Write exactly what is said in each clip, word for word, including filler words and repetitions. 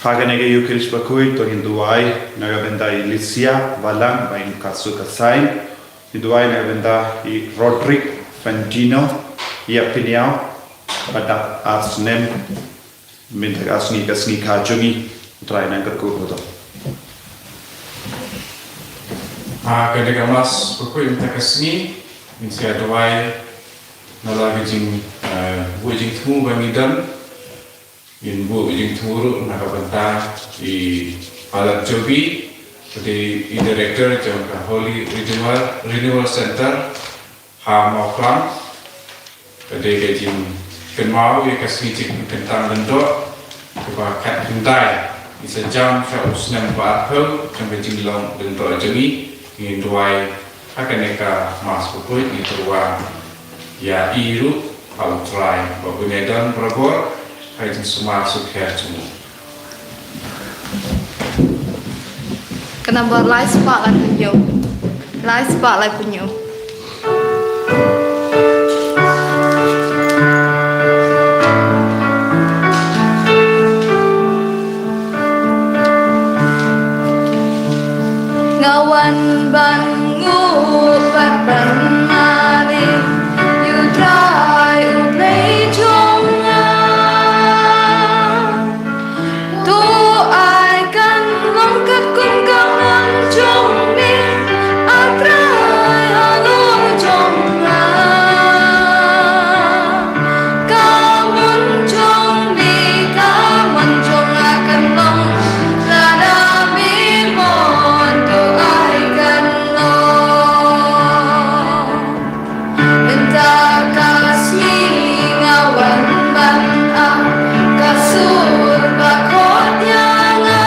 Ha kane ka Eucharist bakhuid to ngin duwai na ka bynta i Lisia Balang ba in katsu ka sain. Ngin duwai na ka bynta i Roderick Fantino, i Apiniao, ba dap ar snem mynta ka sngi, ka sngi kha jong i. U Trai nang kyrkhu u to. Ha kane ka Mass bakhuid mynta ka sngi ngin sa duwai na la ka jing, eh, buh jingthmu ba ngi don. Ngin buh jingthmu ruh na ka bynta i Father Joby, ka dei i director jong ka Holy Renewal, Renewal Center ha Mawklam. Ka dei ka jingkynmaw ïa ka sngi jingpynkyntang lyngdoh kaba khatkhyndai, i sa jam sha u snem ba arphew jong ka jinglong lyngdoh jong i. Ngin duwai ha kane ka Mass bakhuid, ngi tyrwa ïa i ruh ha u Trai ba un ïadon barabor ha ka jingsumar sukher jong u. Ka number lai spah laiphew hynñiew. Lai spah laiphew hynñiew. Nga wan ban nguh bad ban mane ïa u Trai U Blei jong nga. To ai kan long katkum ka mon jong me, A Trai halor jong nga. Ka mon jong me, ka mon jong nga kan long lada me mon, to ai kan long. Mynta ka sngi nga wan ban ap ka sur ba khot ïa nga.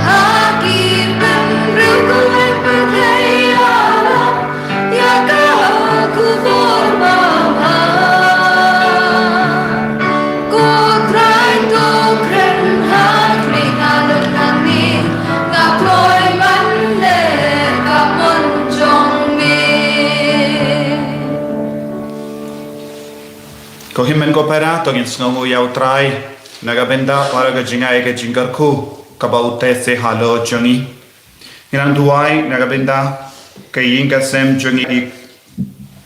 Ha ki bynriew ko leh pyrthei ïalap ïa ka khubor babha. Ko Trai to kren ha khmih, nga lut hangne, nga kloi ban leh ka mon jong me. Ko hynmen ko para, to ngin sngewnguh ïa u Trai na ka bynta para ka jingai ka jingkyrkhu kaba u teh seh halor jong ngi. Ngi nang duwai na ka bynta ka ïing ka sem jong i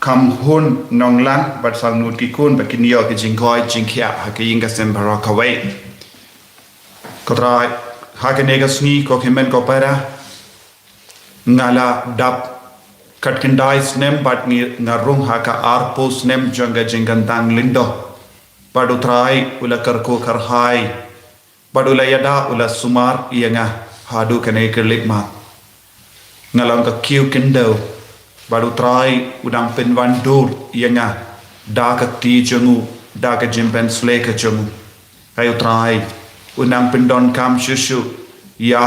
Khamhun Nonglang bad saw ngut ki khun ba kin ïoh ki jingkoit jingkhiah ha ka ïing ka sem baroh kawei. Ko Trai, ha kane ka sngi ko hynmen ko para, nga la dap khatkhyndai snem bad ngi, nga rung ha ka arphew snem jong ka jingkyntang lyngdoh. Bad u Trai u la kyrkhu kyrhai bad u la ïada, u la sumar ïa nga haduh kane ka leit mat. Nga long ka kiew khyndew bad u Trai u dang pynwandur ïa nga da ka kti jong u, da ka jingpynsleh ka jong u. Ai u Trai u nang pyndonkam shuh shuh ïa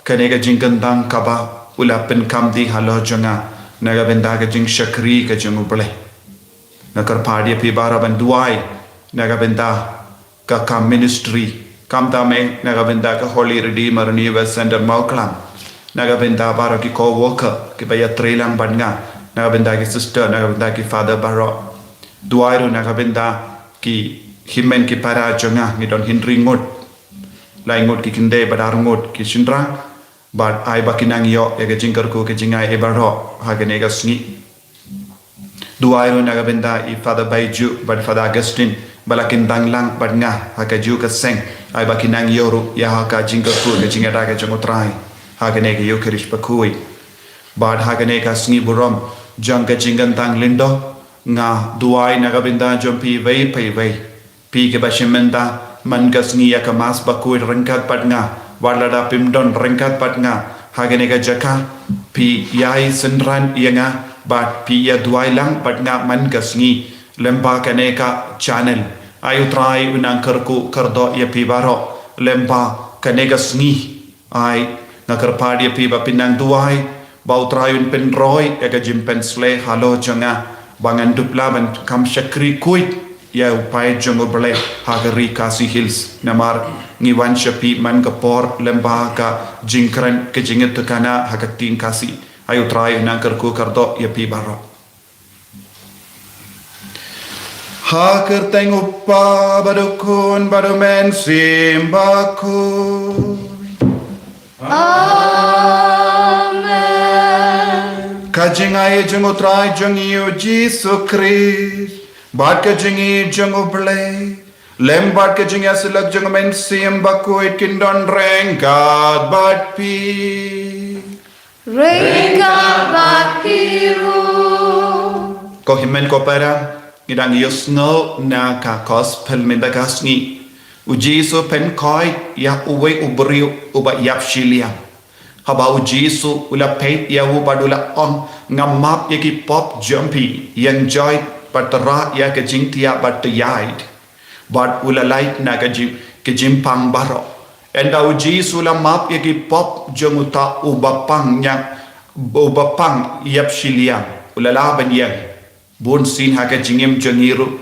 kane ka jingkyntang kaba u la pynkhamti halor jong nga na ka bynta ka jingshakri ka jong u Blei. Nga kyrpad ïa phi baroh ban duwai na ka bynta ka kam ministry, khamtam eh na ka bynta ka Holy Redeemer Renewal Center Mawklam, na ka bynta baroh ki co-worker kiba ïatreilang bad nga, na ka bynta ki sister, na ka bynta ki father baroh. Duwai ruh na ka bynta ki hynmen ki para jong nga, ngi don hynriew ngut, lai ngut ki khyndai bad ar ngut ki shynrang. Bad ai ba kin nang ïoh ïa ka jingkyrkhu ka jingai baroh ha kane ka sngi. Duwai ruh na ka bynta i Father Baiju bad Father Augustine ba la kyntang lang bad nga ha kajuh ka seng, ai ba kin nang ïoh ruh ïa ka jingkyrkhu ka jingïada ka jong u Trai ha kane ka Eucharist bakhuid. Bad ha kane ka sngi burom jong ka jingkyntang lyngdoh, nga duwai na ka bynta jong phi iwei pa iwei. Phi kiba shim mynta man ka sngi ïa ka Mass bakhuid ryngkat bad nga, wat lada phim don ryngkat bad nga ha kane ka jaka, phi ïai synran ïa nga bad phi ïa duwai lang bad nga man ka sngi lyngba kane ka channel. Ai U Trai un nang kyrkhu kyrdoh ïa phi baroh lem bad kane ka sngi. Ai, nga kyrpad ïa phi ba phin nang duwai ba U Trai un pynroi ïa ka jingpynsleh halor jong nga ba ngan dup lah ban kam shakri khuid ïa u paid jong U Blei ha ka ri Khasi Hills. Namar ngi wan sha phi man ka por lem bad ka jingkren ka jingïathuhkhana ha ka ktien Khasi. Ai U Trai un nang kyrkhu kyrdoh ïa phi baroh. Ha ka kyrteng U Kpa bad U Khun bad U Mynsiem Bakhuid. Amen. Ka jingai jong U Trai jong ngi U Jisu Khrist bad ka jingïeit jong U Blei lem bad ka jingïasyllok jong U Mynsiem Bakhuid kin don ryngkat bad phi. Ryngkat bad phi ruh. Ko hynmen ko para, ngi dang ïohsngew na ka gospel mynta ka sngi. U Jisu u pynkhuid ïa uwei u briew uba ïap shiliang. Haba U Jisu u la peit ïa u bad u la ong, nga map ïa ki pop jong phi, ïeng joit bad tyrwa ïa ka jingthiah bad tyrwa ïaid. Bad u la lait na ka jing, ka jingpang baroh. Ynda U Jisu u la map ïa ki pop jong uta uba pang ñiang, uba pang ïap shiliang, u la lah ban ïeng. Bunsien ha ka jingim jong ngi ruh,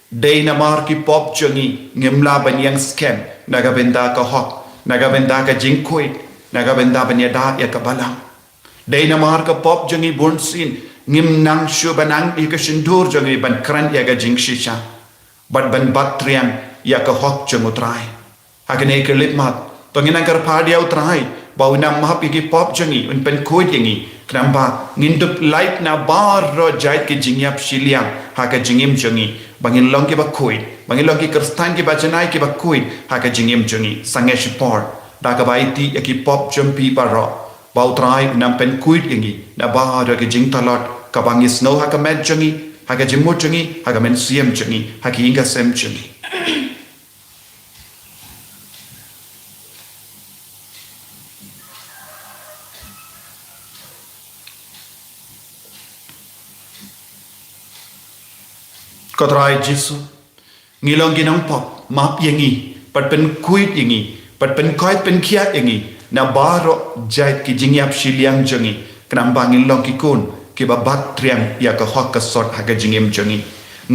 dei namar ki pop jong ngi ngim lah ban ïeng skhem na ka bynta ka hok, na ka bynta ka jingkhuid, na ka bynta ban ïada ïa ka balang. Dei namar ka pop jong ngi bunsien ngim nang shuh ban nang ïa ka shyntur jong ngi ban kren ïa ka jingshisha bad ban bat triang ïa ka hok jong U Trai. Ha kane ka khyllipmat, to ngin nang kyrpad ïa U Trai ba un nang map ïa ki pop jong ngi, un pynkhuid ïa ngi, khnang ba ngin dup lait na baroh jait ki jingïap shiliang ha ka jingim jong ngi, ba ngin long kiba khuid, ba ngin long ki Khristan kiba janai kiba khuid ha ka jingim jong ngi. Sangeh shipor da kaba aiti ïa ki pop jong phi baroh, ba U Trai un nang pynkhuid ïa ngi na baroh ki jingtlot kaba ngi sngew ha ka met jong ngi, ha ka jingmut jong ngi, ha ka mynsiem jong ngi, ha ki ïing ka sem jong ngi. Ko Trai Jisu, ngi long ki nongpop, map ïa ngi, bad pynkhuid ïa ngi, bad pynkhuid pynkhiah ïa ngi na baroh jait ki jingïap shiliang jong ngi, khnang ba ngin long ki khun kiba bat triang ïa ka hok ka sot ha ka jingim jong ngi.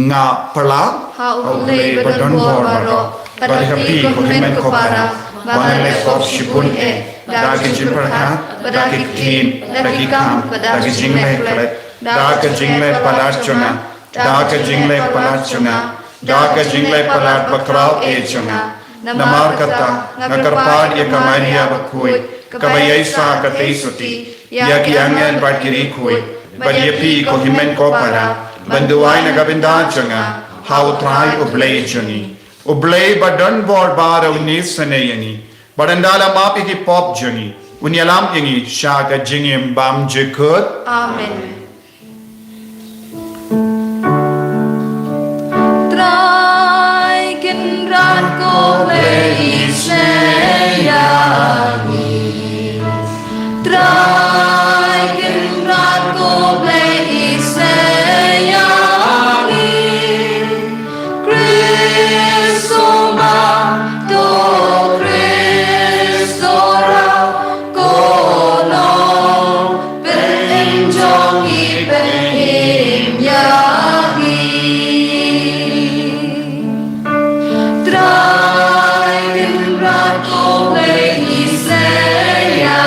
Nga pyrshah ha U Blei ba don bor baroh, bad ha phi ko hynmen ko para, ba ngan leh pop shibun eh, da ki jingpyrkhat, da ki ktien, da ki kam, da ki jingleh klet, da ka jingleh palat jong nga, da ka jingleh palat jong nga, da ka jingleh palat bakhraw eh jong nga. Namar kata nga kyrpad ïa ka Maria bakhuid, kaba ïaisah ka tei sotti, ïa ki angel bad ki riewkhuid, bad ïa phi ko hynmen ko para, ban duwai na ka bynta jong nga ha U Trai U Blei jong ngi. U Blei ba don bor baroh un ïasnoh ïa ngi, bad ynda la map ïa ki pop jong ngi, un ïalam ïa ngi sha ka jingim bymjukut. Amen. Trai Kynrad ko Blei, isynei ïa ngi. Trai Kynrad ko Blei, isynei ïa ngi. Khrist u Kpa, to Khrist u Kpa, ko Nongpynim jong ngi, pynim ïa ngi. Trai Kynrad ko Blei, isynei ïa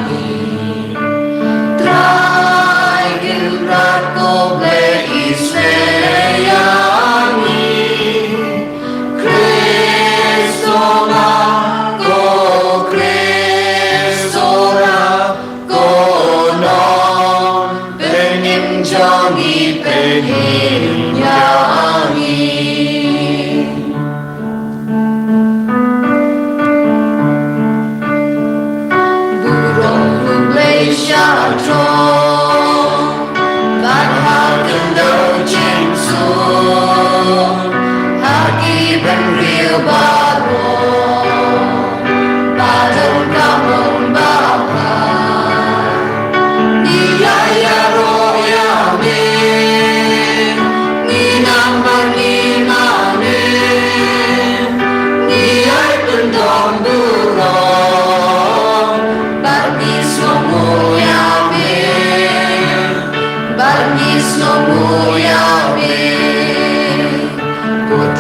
ngi. Trai Kynrad ko Blei, isynei ïa ngi. Khrist u Kpa, ko Khrist u Kpa, ko Nongpynim jong ngi, pynim ïa ngi. Burom U Blei sha throne, bad ha khyndew jingsuk, ha ki bynriew baroh, ba don ka mon ba bha. Ngi ïa ïaroh ïa me, ngi nang bad ngi mane.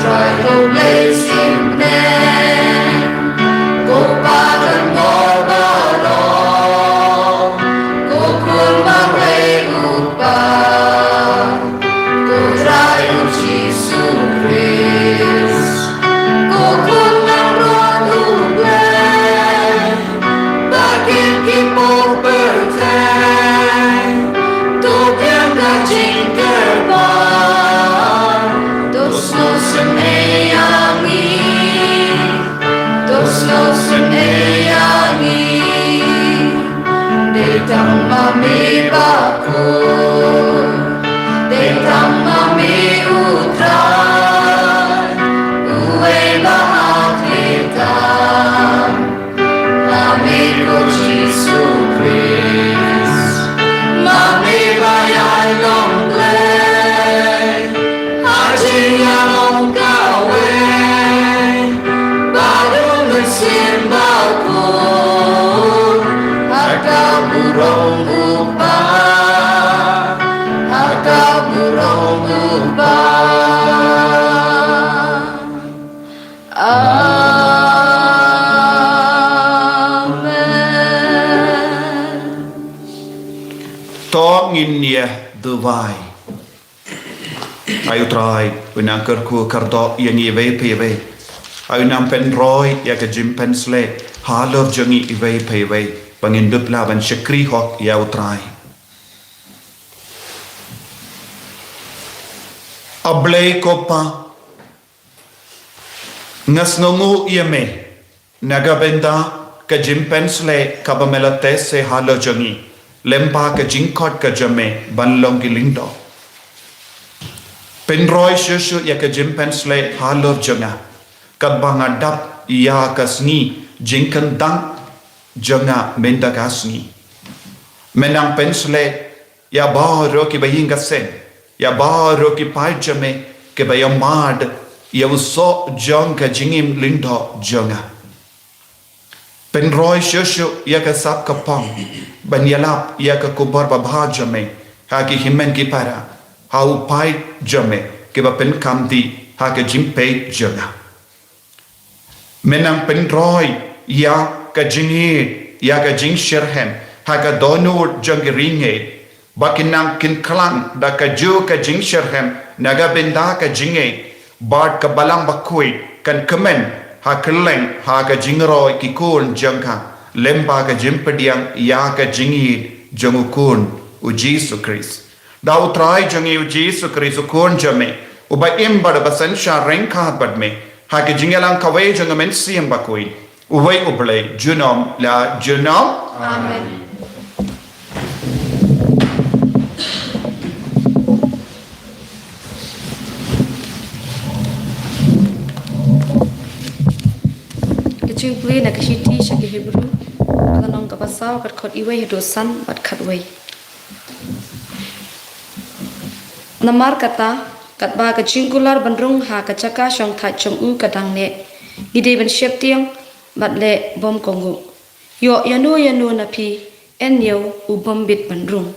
Ko Blei Synshar, ko Pa kynmaw baroh, ko Khun marwei u Kpa, ko Trai U Jisu Khrist, ko Khun nongrim U Blei, ba kit ki pop pyrthei, to biang ka jingkyrpad, to sngewsynei ïa ngi, to sngewsynei ïa ngi. Dei tang ma me bakhuid, dei tang ma me U Trai, uwei ba ha khlieh tam. Ma me ko Jisu Khrist, ma me ba ïaid long Blei, ha jingïalong kawei, bad U Mynsiem Bakhuid, ha ka burom U Kpa, ha ka burom U Kpa. Amen. To ngin ïa duwai. Ai U Trai, u nang kyrkhu kyrdoh ïa ngi iwei pa iwei. Ai u nang pynroi ïa ka jingpynshlei halor jong ngi iwei pa iwei, ba ngin dup lah ban shakri hok ïa U Trai. A Blei ko Pa, nga sngewnguh ïa me na ka bynta ka jingpynshlei kaba me la teh seh halor jong ngi, lem bad ka jingkhot ka jong me ban long ki lyngdoh. Pynroi shuh shuh ïa ka jingpynshlei halor jong nga, katba nga dap ïa ka sngi jingkyndang jong nga mynta ka sngi. Me nang pynshlei ïa baroh kiba ïeng ka seng, ïa baroh ki paid jong me kiba ïa mad ïa u soh jong ka jingim lyngdoh jong nga. Pynroi shuh shuh ïa ka sap ka pang ban ïalap ïa ka khubor babha jong me ha ki hynmen ki para, ha u paid jong me kiba pynkam dih ha ka jingpeit jong nga. Me nang pynroi ïa ka jingïeit, ïa ka jingshitrhem ha ka dohnud jong ki riewngeit, ba kin nang kin khlaiñ da kajuh ka jingshitrhem na ka bynta ka jingngeit, bad ka Balang Bakhuid kan kmen ha kylleng ha ka jingroi ki khun jong ka, lem bad ka jingpdiang ïa ka jingïeit jong u Khun, U Jisu Khrist. Da U Trai jong ngi U Jisu Khrist U Khun jong me, uba im bad uba synshar ryngkat bad me ha ka jingïalang kawei jong U Mynsiem Bakhuid, uwei U Blei junom la junom. Amen. Ka jingpule na ka shithi sha ki Hebru, ka lynnong kaba saw, ka dkhot iwei haduh san bad khatwei. Namar kata, katba ka jingkular ban rung ha ka jaka shongthait jong u ka dang neh, ngi dei ban sheptieng bad leh bymkohnguh. Ïoh ïano ïano na phi, yn ñiew u bym bit ban rung.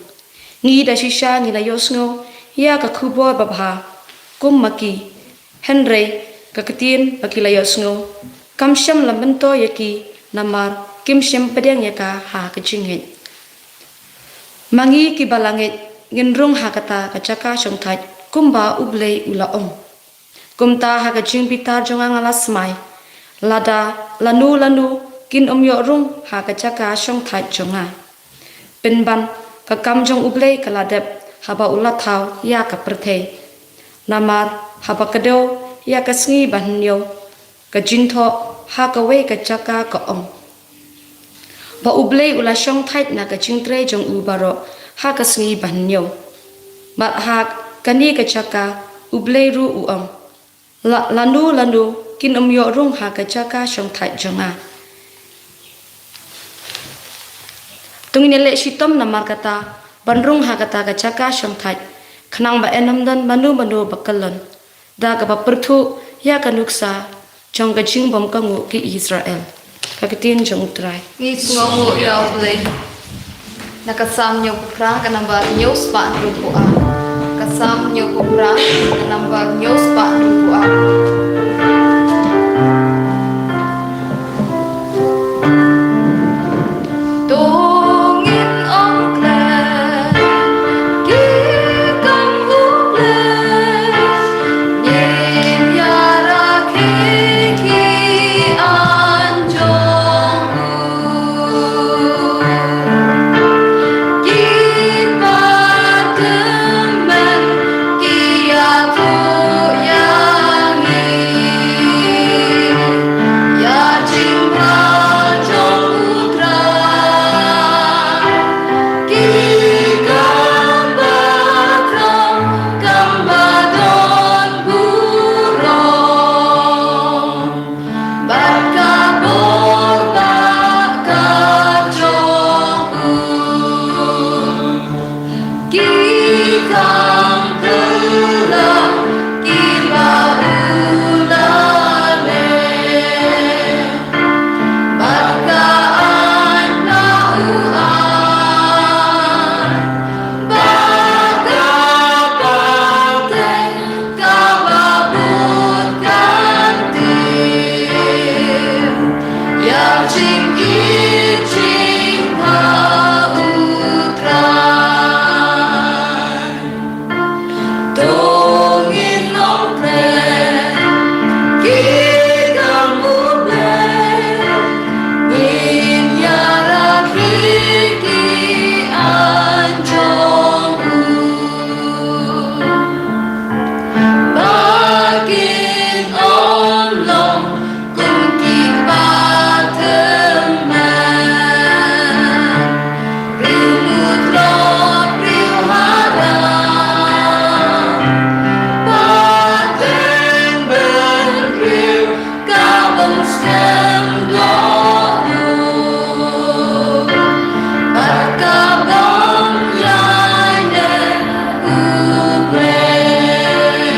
Ngi da shisha ngi la ïohsngew ïa ka khubor babha kum ma ki, hynrei ka ktien ba ki la ïohsngew kam shym la myntoi ïa ki, namar kim shym pdiang ïa ka ha ka jingngeit. Ma ngi kiba la ngeit ngin rung ha kata ka jaka shongthait, kumba U Blei u la ong. Kumta ha ka jingbitar jong nga nga la smai, lada lano lano kin ym ïoh rung ha ka jaka shongthait jong nga. Pynban, ka kam jong U Blei ka la dep haba u la thaw ïa ka pyrthei. Namar haba kdew ïa ka sngi ba hynñiew, ka jingthoh ha kawei ka jaka ka ong, ba U Blei u la shongthait na ka jingtrei jong u baroh ha ka sngi ba hynñiew. Bad ha kane ka jaka U Blei ruh u ong, la, lano lano kin ym ïoh rung ha ka jaka shongthait jong nga. To ngin ïaleh shitom namar kata ban rung ha kata ka jaka shongthait, khnang ba yn ym don mano mano ba kyllon da kaba pyrthuh ïa ka nuksa jong ka jingbymkohnguh ki Israel. Ka ktien jong U Trai. Ngi sngewnguh ïa U Blei. Na ka Salm hynñiewphew phra, ka nambar hynñiew spah hynriewphew ar. Ka Salm hynñiewphew phra, nambar hynñiew spah hynñiewphew ar. To ngin ong khlem, ki kam U Blei, ngin ïa rakhe ki aiñ jong U. Ki pateng ki ïathuh ïa ngi ïa jingbha jong U Trai. Ki kam bakhraw, kam ba don burom. Bad ka bor ba ka jong U. Ki kam kylla, ki ba U la leh. Bad ka aiñ ba U ai. Ba ka pateng kaba bud kan tim ïa jingïeit jingbha U Trai. To ngin ong khlem, ki kam U Blei, ngin ïa rakhe ki aiñ jong U. Ba kin ym long kum ki kpa tymmen, briew mut lok briew haram. Pateng bynriew ka bym skhem dohnud, bad ka bym ïaineh U Blei.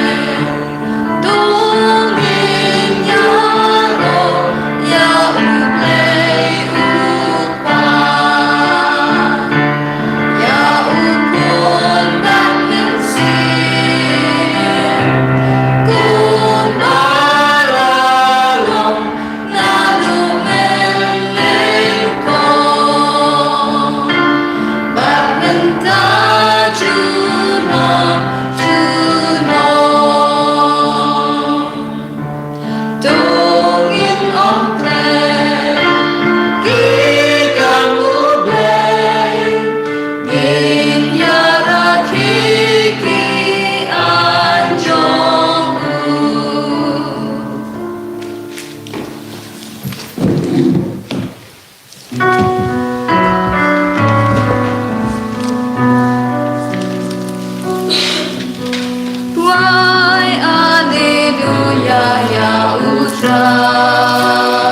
To ngin ïaroh ïa U Blei U Kpa, ïa U Khun bad Mynsiem, kumba la long naduh mynnyngkong bad mynta junom junom. To ngin ong khlem, ki kam U Blei, ngin ïa rakhe ki aiñ jong U. Rwai alleluia ïa U Trai.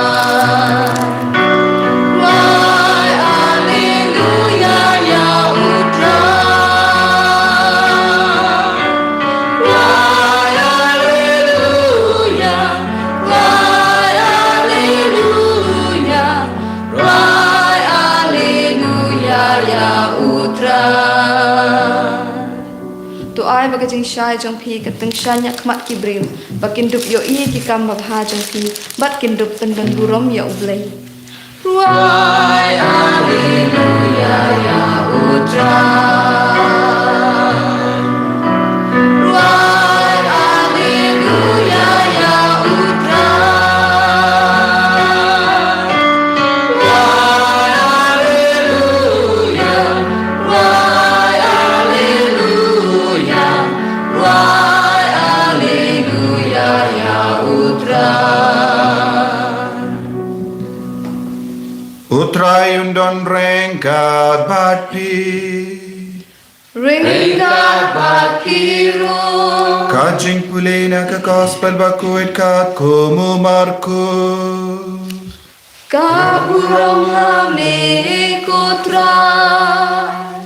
Rwai alleluia ïa U Trai. Rwai alleluia. Rwai alleluia. Rwai alleluia ïa U Trai. To ai ba ka jingshai jong phi kan tyngshaiñ ha khmat ki briew, ba kin dup ïohi ïa ki kam babha jong phi, bad kin dup pyndonburom ïa U Blei. Rwai alleluia ïa U Trai. Rwai alleluia ïa U Trai. Rwai alleluia, rwai alleluia, rwai alleluia ïa U Trai. U Trai un don ryngkat bad phi. Ryngkat bad phi ruh. Ka jingpule na ka Gospel bakhuid katkum u Markus. Ka burom ha me ko Trai.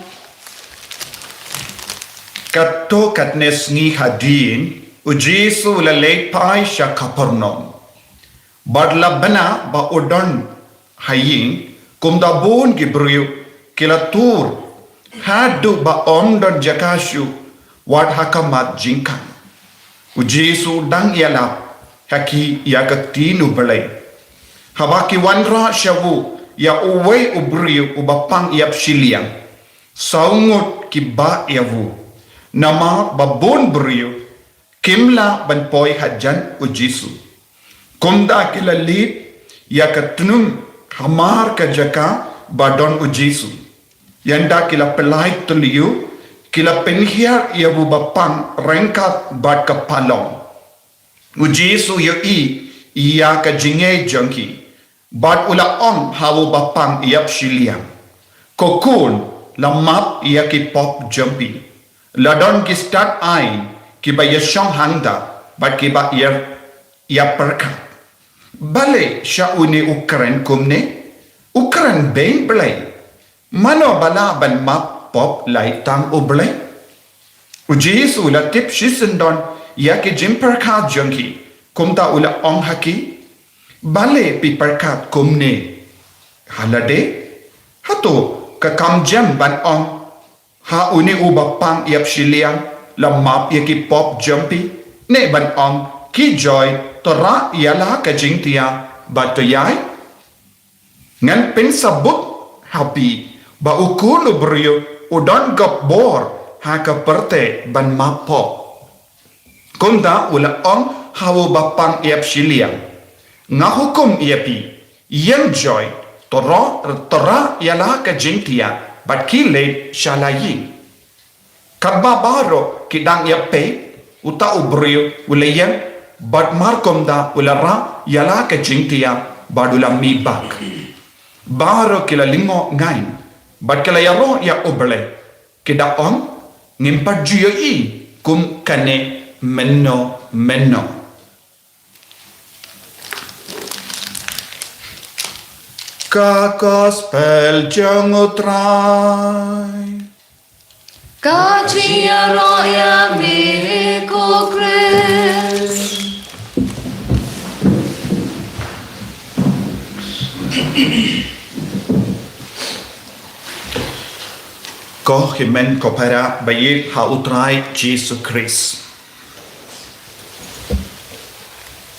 Katto katne sngi hadien, u Jisu u la leit phai sha Kapernaum. Bad la bna ba u don ha ïing, kumta bun ki briew ki la tur, haduh ba ym don jaka shuh, wat ha ka mat jingkhang. U Jisu u dang ïalap ha ki ïa ka ktien U Blei. Haba ki wanrah sha u ïa uwei u briew uba pang ïap shiliang, saw ngut ki bah ïa u. Namar ba bun briew kim lah ban poi hajan U Jisu. Kumta ki la leit ïa ka tnum hamar ka jaka ba don U Jisu. Ynda ki la pynlait tliu, ki la pynhiar ïa uba pang ryngkat bad ka palong. U Jisu u ïohi ïa ka jingngeit jong ki, bad u la ong ha uba pang ïap shiliang, "Ko khun, la map ïa ki pop jong phi." La don ki stad aiñ kiba ïashong hangta bad kiba ïa, ïapyrkhat, "Balei sha une u kren kumne? U kren beiñ Blei. Mano ba lah ban map pop, lait tang U Blei?" U Jisu u la tip shisyndon ïa ki jingpyrkhat jong ki, kumta u la ong ha ki, "Balei phi pyrkhat kumne ha lade? Hato ka kham jem ban ong ha une uba pang ïap shiliang, 'La map ïa ki pop jong phi', ne ban ong, 'Khie joi, to rah ïa la ka jingtiar bad to ïaid'? Ngan pynsabut ha phi ba U Khun u briew u don ka bor ha ka pyrthei ban map pop." Kumta u la ong ha uba pang ïap shiliang, "Nga hukum ïa phi, ïeng joi, to rah, to rah ïa la ka jingtiar bad khie leit sha la ïing." Katba baroh ki dang ïapeit, uta u briew u la ïeng, bad markumta u la rah ïa la ka jingtiar bad u la mih bak. Baroh ki la lyngngoh ngaiñ bad ki la ïaroh ïa U Blei, ki da ong, "Ngim pat ju ïohi kum kane mynno mynno." Ka Gospel jong U Trai. Ka jingïaroh ïa me ko Khrist. Ko hynmen ko para ba ïeit ha U Trai Jisu Khrist.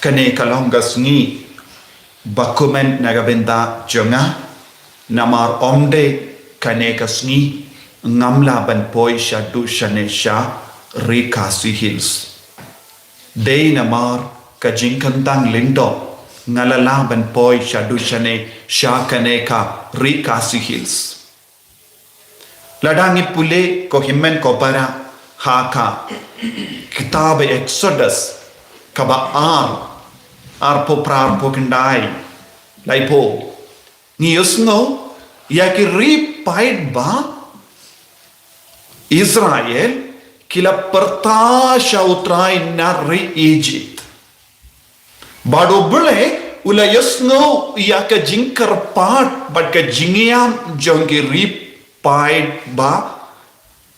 Kane ka long ka sngi ba kumne na ka bynta jong nga, namar ym dei kane ka sngi ngam lah ban poi shaduh shane sha ri Khasi Hills. Dei namar ka jingkyntang lyngdoh nga la lah ban poi shaduh shane sha kane ka ri Khasi Hills. Lada ngi pule ko hynmen ko para ha ka kitab Exodus kaba ar, arphew phra, arphew khyndai, laiphew, ngi ïohsngew ïa ki ri paidbah Israel ki la pyrta sha U Trai na ri Egypt. Bad U Blei u la ïohsngew ïa ka jingkyrpad bad ka jingïam jong ki ri paidbah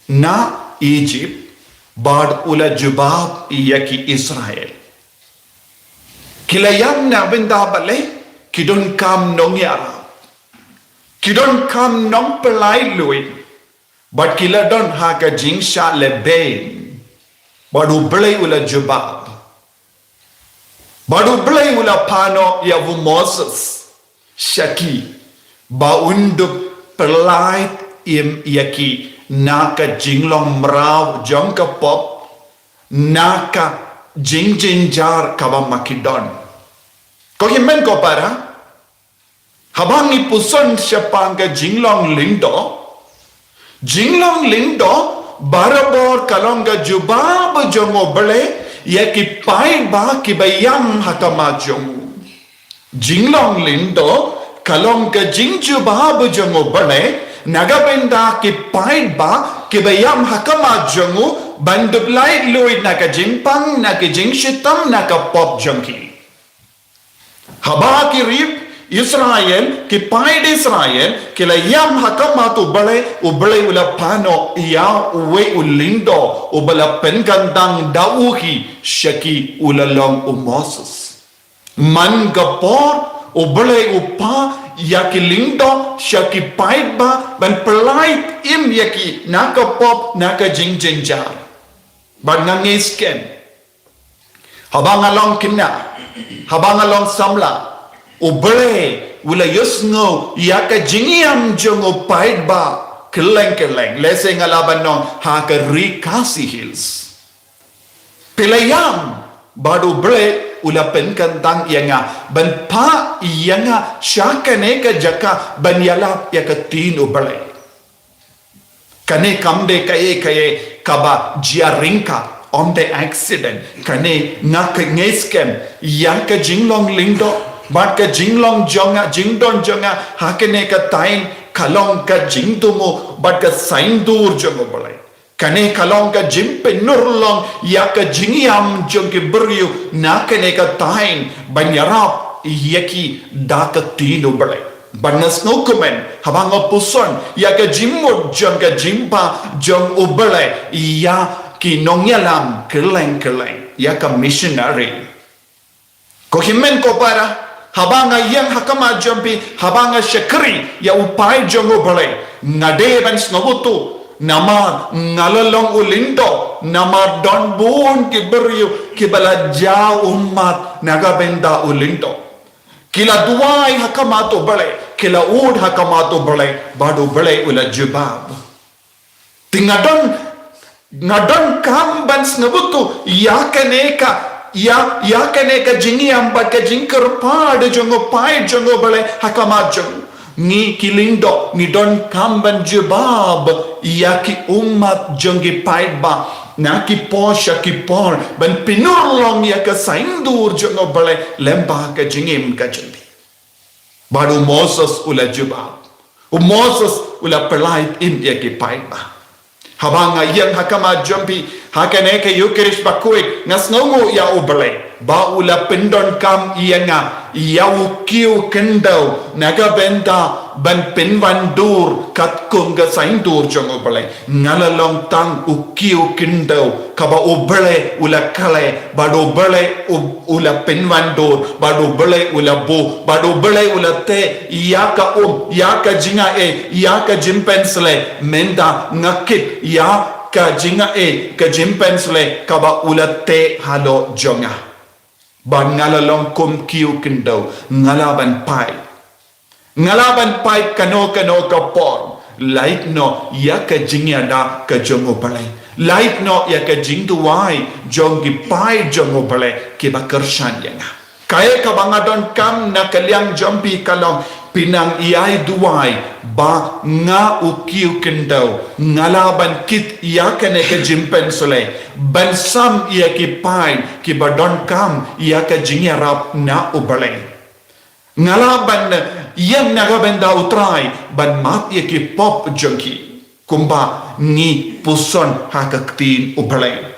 na Egypt, bad u la jubab ïa ki Israel. Ki la ïam na bynta balei? Ki donkam nongïarap. Ki donkam nongpynlait luid. Bad ki la don ha ka jingshah lehbeiñ. Bad U Blei u la jubab. Bad U Blei u la phah noh ïa u Moses sha ki ba un dup pynlait im ïa ki na ka jinglong mraw jong ka pop, na ka jingjynjar kaba ma ki don. Ko hynmen ko para, haba ngi puson shaphang ka jinglong lyngdoh, jinglong lyngdoh barabor ka long ka jubab jong U Blei ïa ki paidbah kiba ïam ha khmat jong u. Jinglong lyngdoh ka long ka jingjubab jong U Blei na ka bynta ki paidbah kiba ïam ha khmat jong u ban dup lait luid na ka jingpang, na ka jingshitom, na ka pop jong ki. Haba ki ri Israel, ki paid Israel ki la ïam ha khmat U Blei, U Blei u la phah noh ïa uwei u lyngdoh uba la pynkyntang da u hi sha ki, u la long u Moses. Man ka por U Blei u phah ïa ki lyngdoh sha ki paidbah ban pynlait im ïa ki na ka pop, na ka jingjynjar. Bad nga ngeit skhem, haba nga long khynnah, haba nga long samla, U Blei u la ïohsngew ïa ka jingïam jong u paidbah kylleng kylleng, lehse nga lah ban ong ha ka ri Khasi Hills. Phi la ïam, bad U Blei u la pynkyntang ïa nga ban phah ïa nga sha kane ka jaka ban ïalap ïa ka ktien U Blei. Kane kam dei kaei kaei kaba jia ryngkat, ym dei accident. Kane nga ngeit skhem, ïa ka jinglong lyngdoh bad ka jinglong jong nga, jingdon jong nga ha kane ka thaiñ, ka long ka jingthmu bad ka saiñdur jong U Blei. Kane ka long ka jingpynurlong ïa ka jingïam jong ki briew na kane ka thaiñ ban ïarap ïa ki da ka ktien U Blei. Bad nga sngewkmen haba nga puson ïa ka jingmut jong ka jingbha jong U Blei ïa ki nongïalam kylleng kylleng, ïa ka missionary. Ko hynmen ko para, haba nga ïeng ha khmat jong phi, haba nga shakri ïa u paid jong U Blei, nga dei ban sngewthuh, namar nga la long u lyngdoh, namar don bun ki briew kiba la jia ummat na ka bynta u lyngdoh. Ki la duwai ha khmat U Blei, ki la ud ha khmat U Blei, bad U Blei u la jubab. Te nga don, nga donkam ban sngewthuh ïa kane ka, ïa, ïa kane ka jingïam bad ka jingkyrpad jong u paid jong U Blei ha khmat jong u. Ngi ki lyngdoh ngi donkam ban jubab ïa ki ummat jong ki paidbah, na ki por sha ki por, ban pynurlong ïa ka saiñdur jong U Blei lyngba ka jingim ka jong ngi. Bad u Moses u la jubab. U Moses u la pyllait im ïa ki paidbah. Haba nga ïeng ha khmat jong phi ha kane ka Ïukharist bakhuid, nga sngewnguh ïa U Blei ba u la pyndonkam ïa nga ïa u kiew khyndew na ka bynta ban pynwandur katkum ka saiñdur jong U Blei. Nga la long tang u kiew khyndew kaba U Blei u la khleh, bad U Blei u, u la pynwandur, bad U Blei u la buh, bad U Blei u la teh ïa ka um, ïa ka jingaiei, ïa ka jingpynshlei. Mynta nga kit ïa ka jingaiei, ka jingpynshlei kaba u la teh halor jong nga. Bad nga la long kum kiew khyndew, nga lah ban phai. Nga lah ban phai kano kano ka por, lait noh ïa ka jingïada ka jong U Blei, lait noh ïa ka jingduwai jong ki paid jong U Blei kiba kyrshan ïa nga. Kaei kaba nga donkam na ka liang jong phi ka long, pynang ïai duwai ba nga u kiew khyndew nga lah ban kit ïa kane ka jingpynshlei ban sam ïa ki paid kiba donkam ïa ka jingïarap na U Blei. Nga lah ban ïeng na ka bynta U Trai ban map ïa ki pop jong ki, kumba ngi puson ha ka ktien U Blei.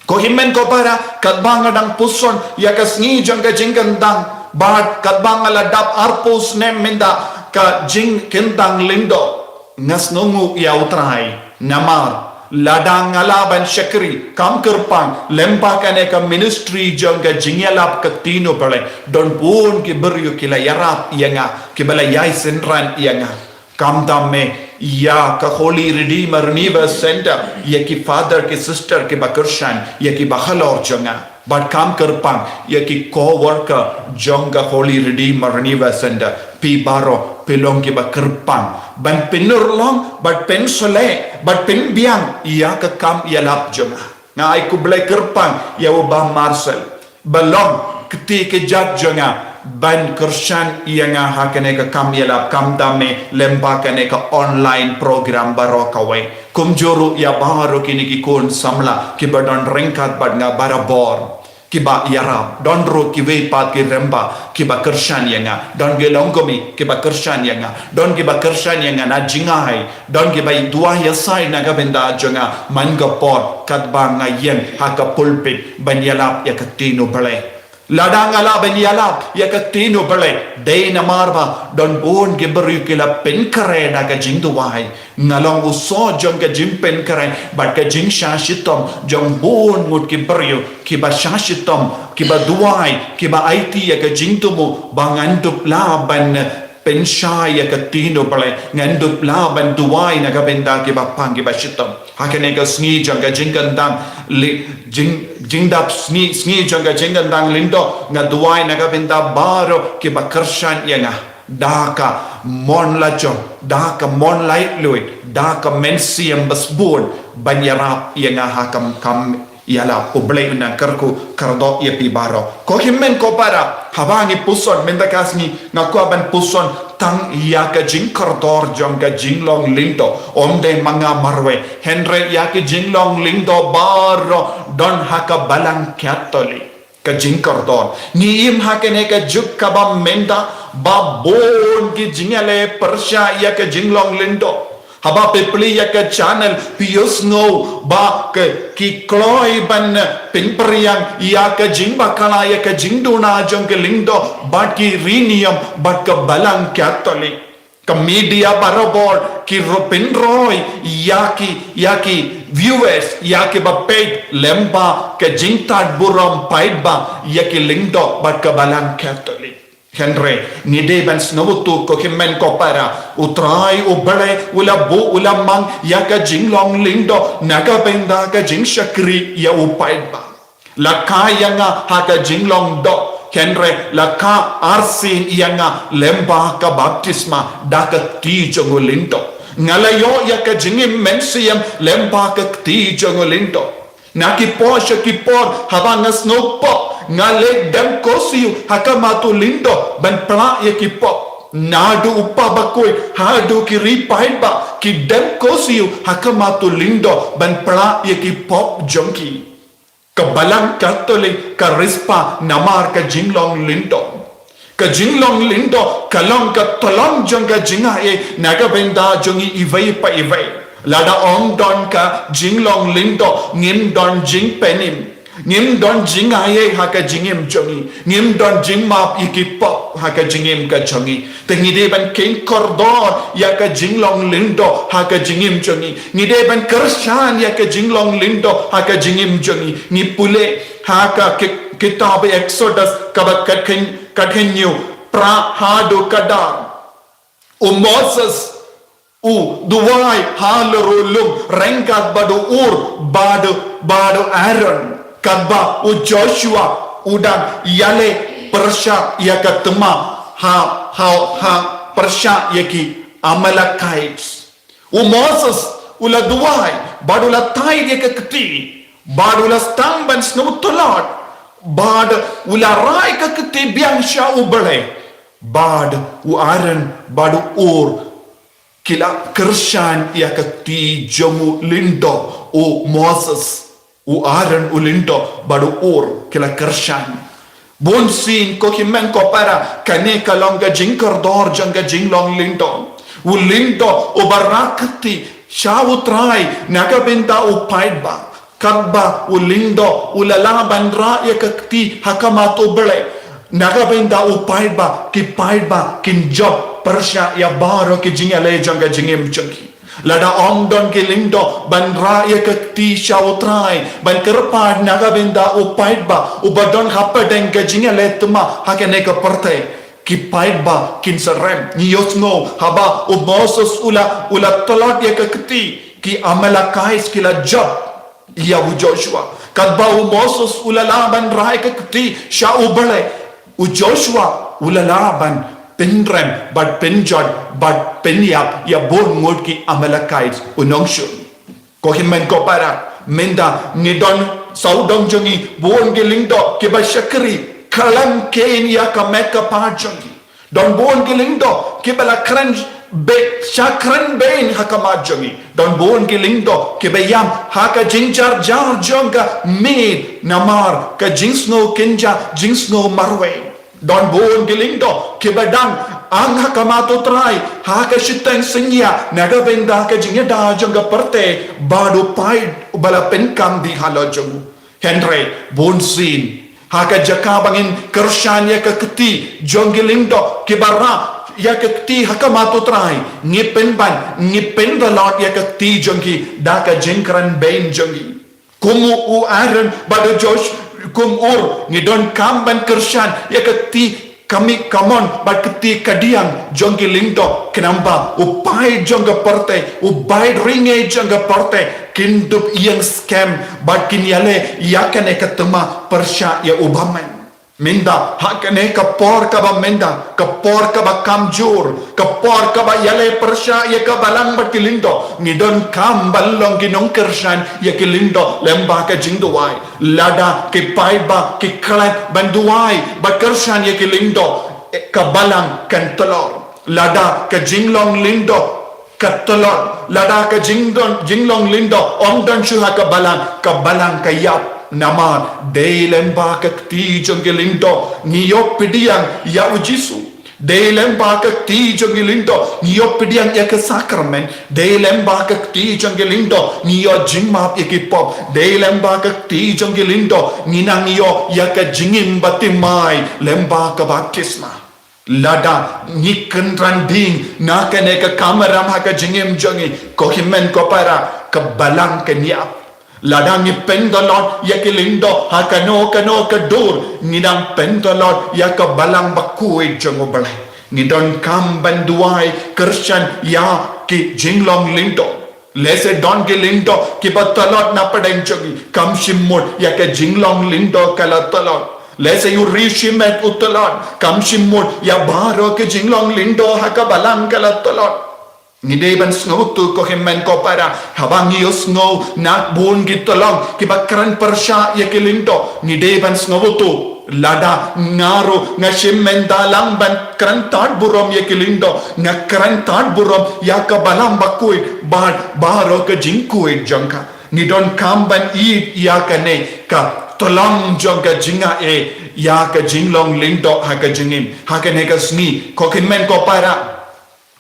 Ko hynmen ko para, katba nga dang puson ïa ka sngi jong ka jingkyntang, bad katba nga la dap arphew snem mynta ka jingkyntang lyngdoh, nga sngewnguh ïa U Trai. Namar lada nga lah ban shakri kam kyrpang lyngba kane ka ministry jong ka jingïalap ka ktien U Blei, don bun ki briew ki la ïarap ïa nga, kiba la ïai synran ïa nga. Khamtam me ïa ka Holy Redeemer Renewal Center, ïa ki father ki sister kiba kyrshan, ïa kiba halor jong nga. Bad kam kyrpang ïa ki co-worker jong ka Holy Redeemer Renewal Center, phi baroh phi long kiba kyrpang ban pynurlong bad pynshlei bad pynbiang ïa ka kam ïalap jong nga. Nga ai khublei kyrpang ïa u Bah Marcel ba long kti kjat jong nga ban kyrshan ïa nga ha kane ka kam ïalap, khamtam me lyngba kane ka online program baroh kawei. Kumjuh ruh ïa baroh kine ki khun samla kiba don ryngkat bad nga barabor, kiba ïarap. Don ruh kiwei pat ki rangbah kiba kyrshan ïa nga. Don ki longkmie kiba kyrshan ïa nga. Don kiba kyrshan ïa nga na jingai. Don kiba duwai ïa sai na ka bynta jong nga man ka por katba nga ïeng ha ka pulpit ban ïalap ïa ka ktien U Blei. Lada nga lah ban ïalap ïa ka ktien U Blei, dei namar ba don bun ki briew ki la pynkhreh da ka jingduwai. Nga long u soh jong ka jingpynkhreh bad ka jingshah shitom jong bun ngut ki briew kiba shah shitom, kiba duwai, kiba aiti ïa ka jingthmu ba ngan dup lah ban pynshai ïa ka ktien U Blei, ngan dup lah ban duwai na ka bynta kiba pang kiba shitom. Ha kane ka sngi jong ka jingkyndang, li, jing, jingdap sngi, sngi jong ka jingkyndang Lyngdoh, nga duwai na ka bynta baroh kiba kyrshan ïa nga da ka mon lajong, da ka mon laitluid, da ka mynsiem basbun, ban ïarap ïa nga ha kam, kam ïalap. U Blei un nang kyrkhu kyrdoh ïa phi baroh. Ko hynmen ko para, haba ngi puson mynta ka sngi, nga kwah ban puson tang ïa ka jingkordor jong ka jinglong Lyngdoh, ym dei ma nga marwei, hynrei ïa ka jinglong Lyngdoh baroh don ha ka Balang Katholik. Ka jingkordor. Ngi im ha kane ka juk kaba mynta, ba bun ki jingïaleh pyrshah ïa ka jinglong Lyngdoh. Haba phi plie ïa ka channel, phi ïohsngew ba ki, ki kloi ban pynpyrïang ïa ka jingbakla ïa ka jingduna jong ka Lyngdoh bad ki riewniam bad ka Balang Katholik. Ka media barabor ki ro-, pynroi ïa ki, ïa ki viewers, ïa kiba peit lyngba ka jingtad burom paidbah ïa ki Lyngdoh bad ka Balang Katholik. Hynrei ngi dei ban sngewthuh ko hynmen ko para, U Trai U Blei u la buh u la mang ïa ka jinglong Lyngdoh na ka bynta ka jingshakri ïa u paidbah. La kha ïa nga ha ka jinglong doh, hynrei la kha arsien ïa nga lyngba ka baptisma da ka kti jong u Lyngdoh. Nga la ïoh ïa ka jingim mynsiem lyngba ka kti jong u Lyngdoh. Na ki por sha ki por, haba nga sngew pop, nga leit dem ko siew ha khmat u Lyngdoh ban plah ïa ki pop. Naduh u Kpa Bakhuid haduh ki ri paidbah ki dem ko siew ha khmat u Lyngdoh ban plah ïa ki pop jong ki. Ka Balang Katholik ka riewspah namar ka jinglong Lyngdoh. Ka jinglong Lyngdoh ka long ka tlot jong ka jingaiei na ka bynta jong ngi iwei pa iwei. Lada ym don ka jinglong Lyngdoh, ngim don jingpynim. Ngim don jingaiei ha ka jingim jong ngi. Ngim don jingmap ïa ki pop ha ka jingim ka jong ngi. Te ngi dei ban kheiñ kordor ïa ka jinglong Lyngdoh ha ka jingim jong ngi. Ngi dei ban kyrshan ïa ka jinglong Lyngdoh ha ka jingim jong ngi. Ngi pule ha ka ki-, kitab Exodus kaba khat khynñiuh, khat khynñiuh, phra haduh khatdor. U Moses u duwai halor u lum ryngkat bad u Ur bad, bad u Aaron. Katba u Joshua u dang ïaleh pyrshah ïa ka thma ha, ha, ha pyrshah ïa ki Amalekites. U Moses u la duwai bad u la thaid ïa ka kti bad u la sdang ban sngewtlot bad u la rah ïa ka kti biang sha U Blei. Bad u Aaron bad u Ur ki la kyrshan ïa ka kti jong u Lyngdoh, u Moses, u Aaron u Lyngdoh bad u Ur ki la kyrshan. Bun sien ko hynmen ko para, kane ka long ka jingkordor jong ka jinglong Lyngdoh. U Lyngdoh uba rah kti sha U Trai na ka bynta u paidbah. Katba u Lyngdoh u la lah ban rah ïa ka kti ha khmat U Blei, na ka bynta u paidbah, ki paidbah kin jop pyrshah ïa baroh ki jingïaleh jong ka jingim jong ki. Lada ym don ki Lyngdoh ban rah ïa ka kti sha U Trai, ban kyrpad na ka bynta u paidbah uba don hapdeng ka jingïaleh thma ha kane ka pyrthei, ki paidbah kin sa rem. Ngi ïohsngew haba u Moses u la, u la tlot ïa ka kti, ki Amalekites ki la jop ïa u Joshua. Katba u Moses u la lah ban rah ïa ka kti sha U Blei, u Joshua u la lah ban pynrem bad pynjot bad pynïap ïa bun ngut ki Amalekites u nongshun. Ko hynmen ko para, mynta ngi don sawdong jong ngi bun ki Lyngdoh kiba shakri khlem kheiñ ïa ka met ka phad jong ngi. Don bun ki Lyngdoh kiba la kren beit, sha kren beiñ ha khmat jong ngi. Don bun ki Lyngdoh kiba ïam ha ka jingjar jar jong ka miet namar ka jingsngew kynja, jingsngew marwei. Don bun ki Lyngdoh kiba dang ang ha khmat U Trai ha ka shiteng synñia na ka bynta ka jingïada jong ka pyrthei bad u paid uba la pynkam dih halor jong u. Hynrei bun sien ha ka jaka ba ngin kyrshan ïa ka kti jong ki Lyngdoh kiba rah ïa ka kti ha khmat U Trai, ngi pynban, ngi pyntlot ïa ka kti jong ki da ka jingkren beiñ jong ngi. Kum u Aaron bad u Josh, kum Ur, ngi donkam ban kyrshan ïa ka kti ka mih ka mon bad ka kti kadiang jong ki lyngdoh, khnang ba u paid jong ka pyrthei, u paid ri ngi jong ka pyrthei, kin dup ïeng skhem bad kin ïaleh ïa kane ka thma pyrshah ïa u bymman. Mynta ha kane ka por kaba mynta, ka por kaba kamjur, ka por kaba ïaleh pyrshah ïa ka balang bad ki lyngdoh, ngi donkam ban long ki nongkyrshan ïa ki lyngdoh lyngba ka jingduwai. Lada ki paidbah ki klet ban duwai bad kyrshan ïa ki lyngdoh, ka balang kan tlot. Lada ka jinglong lyngdoh ka tlot, lada ka jingdon, jinglong lyngdoh ym don shuh ha ka balang, ka balang ka ïap. Namar dei lyngba ka kti jong ki lyngdoh ngi ïoh pdiang ïa u Jisu. Dei lyngba ka kti jong ki lyngdoh ngi ïoh pdiang ïa ka sakramen. Dei lyngba ka kti jong ki lyngdoh ngi ïoh jingmap ïa ki pop. Dei lyngba ka kti jong ki lyngdoh ngi nang ïoh ïa ka jingim bathymmai lyngba ka baptisma. Lada ngi kynran ding na kane ka kamram ha ka jingim jong ngi, ko hynmen ko para, ka balang kan ïap. Lada ngi pyntlot ïa ki lyngdoh ha kano kano ka dur, ngi dang pyntlot ïa ka balang bakhuid jong U Blei. Ngi donkam ban duwai kyrshan ïa ki jinglong lyngdoh. Lehse don ki lyngdoh kiba tlot na pdeng jong ngi, kam shym mut ïa ka jinglong lyngdoh ka la tlot. Lehse u ri shimet u tlot, kam shym mut ïa baroh ki jinglong lyngdoh ha ka balang ka la tlot. Ngi dei ban sngewthuh, ko hynmen ko para, haba ngi ïohsngew na bun ki tyllong kiba kren pyrshah ïa ki lyngdoh, ngi dei ban sngewthuh. Lada nga ruh nga shim mynta lang ban kren tad burom ïa ki lyngdoh, nga kren tad burom ïa ka balang bakhuid bad baroh ka jingkhuid jong ka. Ngi donkam ban ïeit ïa kane ka tyllong jong ka jingaiei ïa ka jinglong lyngdoh ha ka jingim. Ha kane ka sngi, ko hynmen ko para,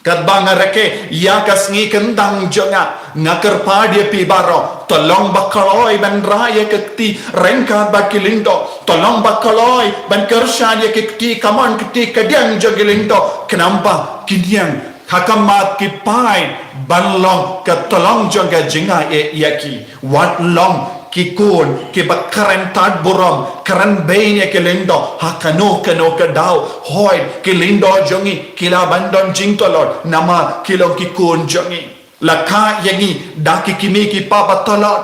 katba nga rakhe ïa ka sngi kyndang jong nga, nga kyrpad ïa phi baroh, to long ba kloi ban rah ïa ka kti ryngkat bad ki lyngdoh, to long ba kloi ban kyrshan ïa ka kti kamon, ka kti kadiang jong ki lyngdoh, khnang ba kin ïeng ha khmat ki paid ban long ka tyllong jong ka jingaiei ïa ki. Wat long ki khun kiba kren tad burom, kren bein ïa ki lyngdoh ha kano kano ka daw. Hooid, ki lyngdoh jong ngi ki lah ban don jingtlot namar ki long ki khun jong ngi. La kha ïa ngi da ki kmie ki kpa ba tlot.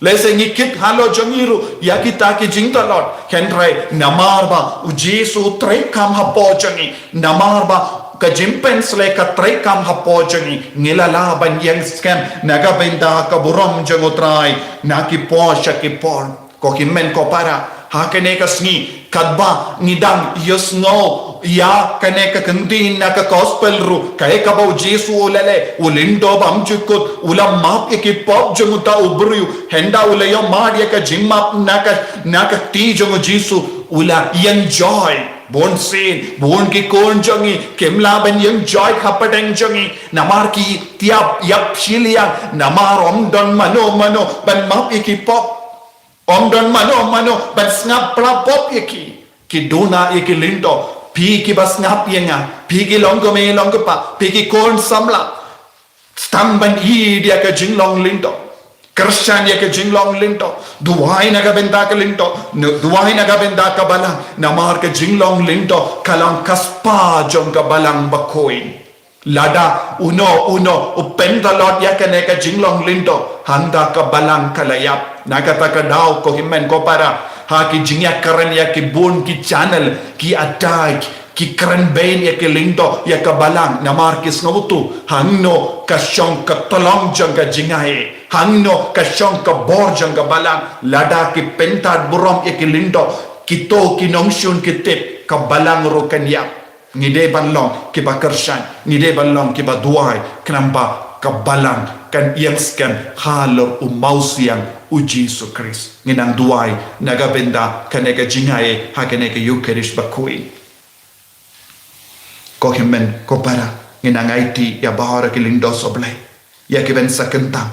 Lehse ngi kit halor jong ngi ruh ïa kita ki jingtlot, hynrei namar ba U Jisu u treikam hapoh jong ngi, namar ba ka jingpynshlei ka treikam hapoh jong ngi, ngi la lah ban ïeng skhem na ka bynta ka burom jong U Trai na ki por sha ki por. Ko hynmen ko para, ha kane ka sngi, katba ngi dang ïohsngew ïa kane ka kyntien na ka gospel ruh, kaei kaba U Jisu u la leh, u lyngdoh bymjukut u la map ïa ki pop jong uta u briew, hynda u la ïoh mad ïa ka jingmap na ka, na ka kti jong U Jisu, u la ïeng joi. Bunsien bun ki khun jong ngi kim lah ban ïeng joi hapdeng jong ngi namar ki tiap ïap shiliang, namar ym don mano mano ban map ïa ki pop. Ym don mano mano ban sngap pla pop ïa ki. Ki duna ïa ki lyngdoh. Phi kiba sngap ïa nga, phi ki longkmie longkpa, phi ki khun samla, sdang ban ïeit ïa ka jinglong lyngdoh. Kyrshan ïa ka jinglong lyngdoh. Duwai na ka bynta ka lyngdoh, duwai na ka bynta ka balang, namar ka jinglong lyngdoh ka long ka spah jong ka balang bakhuid. Lada uno uno u pyntlot ïa kane ka jinglong lyngdoh, hangta ka balang ka la ïap. Na kata ka daw, ko hynmen ko para, ha ki jingïakren ïa ki bun ki channel, ki attack, ki kren bein ïa ki lyngdoh, ïa ka balang, namar ki sngewthuh hangno ka shong ka tyllong jong ka jingaiei, hangno ka shong ka bor jong ka balang. Lada ki pyntad burom ïa ki lyngdoh, kito ki nongshun ki tip, ka balang ruh kan ïap. Ngi dei ban long kiba kyrshan, ngi dei ban long kiba duwai, khnang ba ka balang kan ïeng skhem halor u mawsiang U Jisu Khrist. Ngin nang duwai na ka bynta kane ka jingaiei ha kane ka Eucharist bakhuid. Ko hynmen ko para, ngin nang aiti ïa baroh ki lyngdoh sohblei, ïa ki ban sa kyntang.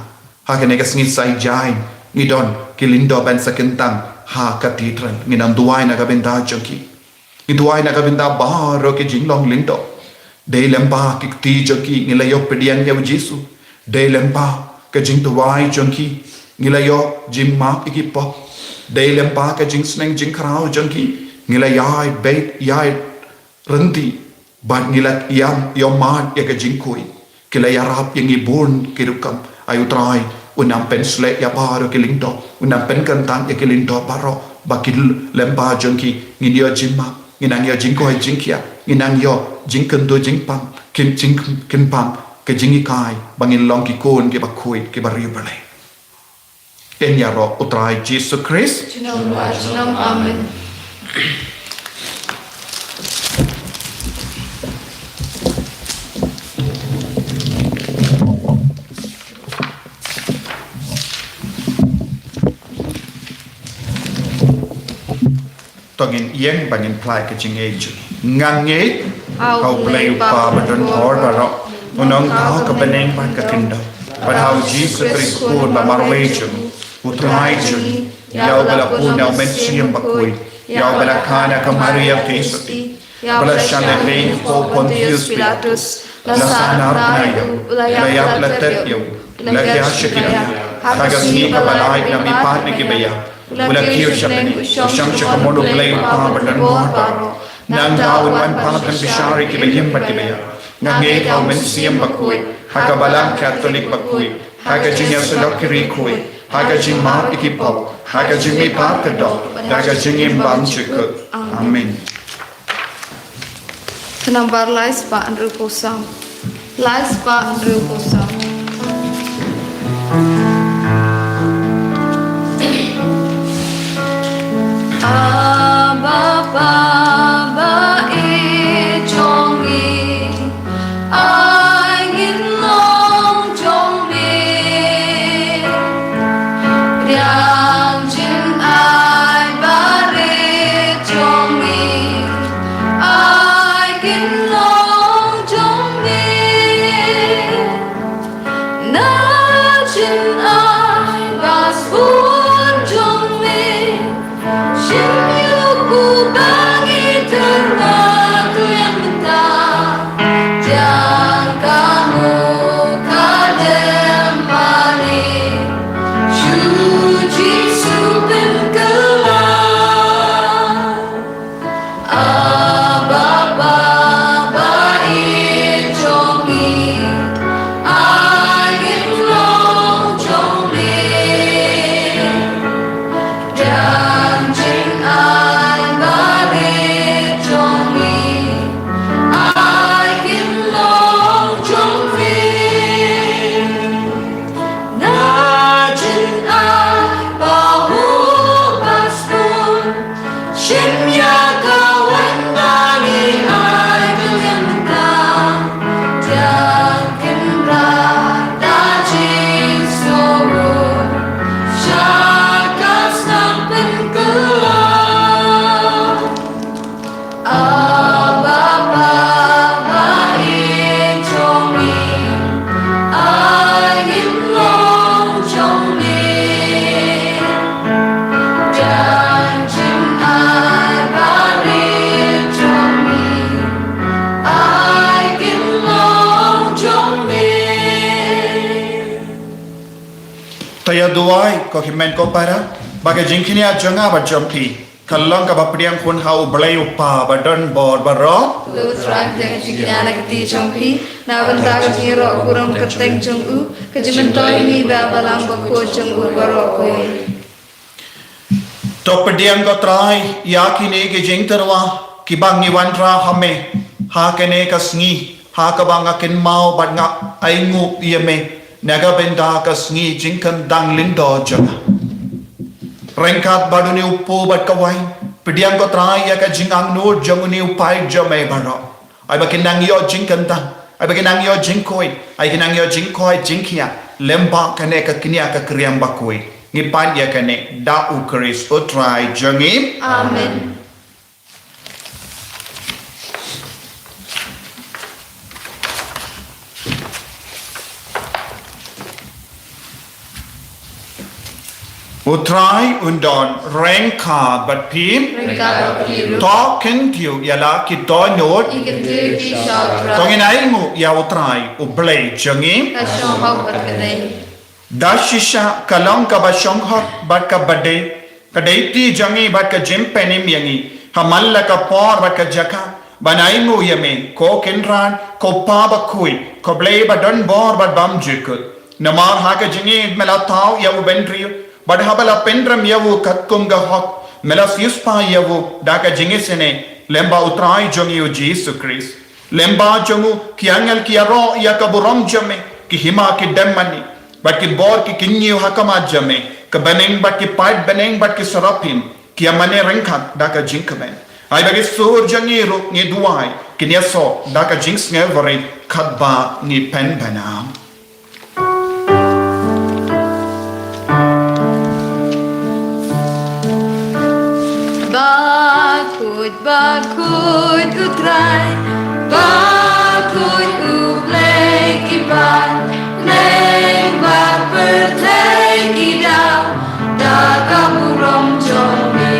Ha kane ka sngi Saitjaiñ ngi don ki lyngdoh ban sa kyntang ha Cathedral. Ngin nang duwai na ka bynta jong ki. Ngi duwai na ka bynta baroh ki jinglong lyngdoh. Dei lyngba ki kti jong ki ngi la ïoh pdiang ïa U Jisu. Dei lyngba ka jingduwai jong ki ngi la ïoh jingmap ïa ki pop. Dei lyngba ka jingsneng jingkhraw jong ki ngi la ïai beit, ïai ryntih, bad ngi la ïam ïohmad ïa ka jingkhuid. Ki la ïarap ïa ngi bun ki rukom. Ai U Trai, un nang pynsleh ïa baroh ki lyngdoh, un nang pynkyntang ïa ki lyngdoh baroh, ba ki lyngba jong ki ngin ïoh jingmap, ngin nang ïoh jingkoit jingkhiah, ngin nang ïoh jingkyntu jingpang, kin jingkynpang, ka jinghikai, ba ngin long ki khun kiba khuid, kiba riewblei. Ïaroh U Trai Jisu Khrist. Junom, junom, amen. To ngin ïeng ba ngin plie ka jingngeit. Nga ngeit ha U Blei U Kpa ba don bor baroh, u nongthaw ka bneng bad ka khyndew, bad ha U Jisu Khrist u Khun ba marwei jong u, U Trai jong ngi, ïa uba la pun na U Mynsiem Bakhuid, ïa uba la kha na ka Maria Theisotti, ba la shah lehbeiñ hapoh Pontius Pilatus, la sahnarphna ïa u, la ïap la ter ïa u, la khiah sha ki dya, ha ka sngi kaba lai u la mihpat na ki baïa, u la kiew sha bneng, u shong sha ka mon U Blei U Kpa ba don bor baroh. Nangta un wan pan ban bishar ïa kiba im bad kiba ïap. Nga ngeit ha U Mynsiem Bakhuid, ha ka Balang Katholik bakhuid, ha ka jingïasyllok ki riewkhuid, ha ka jingmap ïa ki paw, ha ka jingmihpat ka doh, ha ka jingim bymjukut. Amen. Ka nambar lai spah hynriewphew saw. Lai spah hynriewphew saw. Abba Father, i jong i, ai ngin long jong me. Pdiang jingaiñ barit jong me, ai ngin long jong me. Na jingaiñ ba sbun jong me, shim ïa u ba ngi tyrwa khlem mynta. Jong ka mut ka dem mane, shu Jisu pynkylla. Abba Father, i jong i, ai ngin long jong me. Pdiang jingaiñ barit jong me, ai ngin long jong me. Na jingaiñ ba hur ba sbun, shim ïa ka wan ba ngi ai khlem mynta. Pdiang Kynrad da jingsngewnguh, sha ka snem pynkylla. Abba Father, i jong i, ai ngin long jong me. Pdiang jingaiñ barit jong me, ai ngin long jong me. To ïa duwai ko hynmen ko para, ba ka jingkñia jong nga bad jong phi ka long kaba pdiang khun ha U Blei U Kpa ba don bor baroh. Lut rang teng jingkñia na ka kti jong phi, na bynta ka jingïaroh burom kyrteng jong u, ka jingmyntoi ïa ngi bad balang bakhuid jong u baroh kawei. To pdiang ko Trai ïa kine ki jingtyrwa kiba ngi wanrah ha me ha kane ka sngi, ha kaba nga kynmaw bad nga ainguh ïa me na ka bynta ka sngi jingkyntang lyngdoh jong nga. Ryngkat bad une u kpu bad ka wain, pdiang ko Trai ïa ka jingangnud jong une u paid jong me baroh. Ai ba kin nang ïoh jingkyntang, ai ba kin nang ïoh jingkhuid, ai kin nang ïoh jingkhuid jingkñia lem bad kane ka kñia ka kñia bakhuid. Ngi pan ïa kane da U Khrist U Trai jong ngi. Amen. U Trai un don ryngkat bad phi. Ryngkat bad phi ruh. To kyntiew ïa la ki dohnud. Ngi kyntiew ïa phi sha U Trai. To ngin ainguh ïa U Trai U Blei jong ngi. Ka shong hok bad ka dei. Da shisha ka long kaba shong hok bad kaba dei, ka dei ti jong ngi bad ka jingpynim ïa ngi ha man la ka por bad ka jaka, Ban ainguh ïa me, ko Kynrad, ko Pa bakhuid, ko Blei ba don bor bad bymjukut. Namar ha ka jingïeit me la thaw ïa u bynriew, bad haba la pynrem ïa u katkum ka hok, me la siewspah ïa u da ka jingisynei, lyngba u Trai jong ngi u Jisu Khrist. Lyngba jong u ki angel ki ïaroh ïa ka burom jong me, ki hima ki dem mane, bad ki bor ki kynñiew ha khmat jong me, ki bneng bad ki paid bneng bad ki serafim ki ïa mane ryngkat da ka jingkmen. Ai ba ki sur jong ngi ruh ngi duwai, kin ïasoh da ka jingsngewbha rit katba ngi pynbna. Bakhuid, bakhuid u Trai, bakhuid u Blei ki bad, neng bad pyrthei ki da, da ka burom jong me.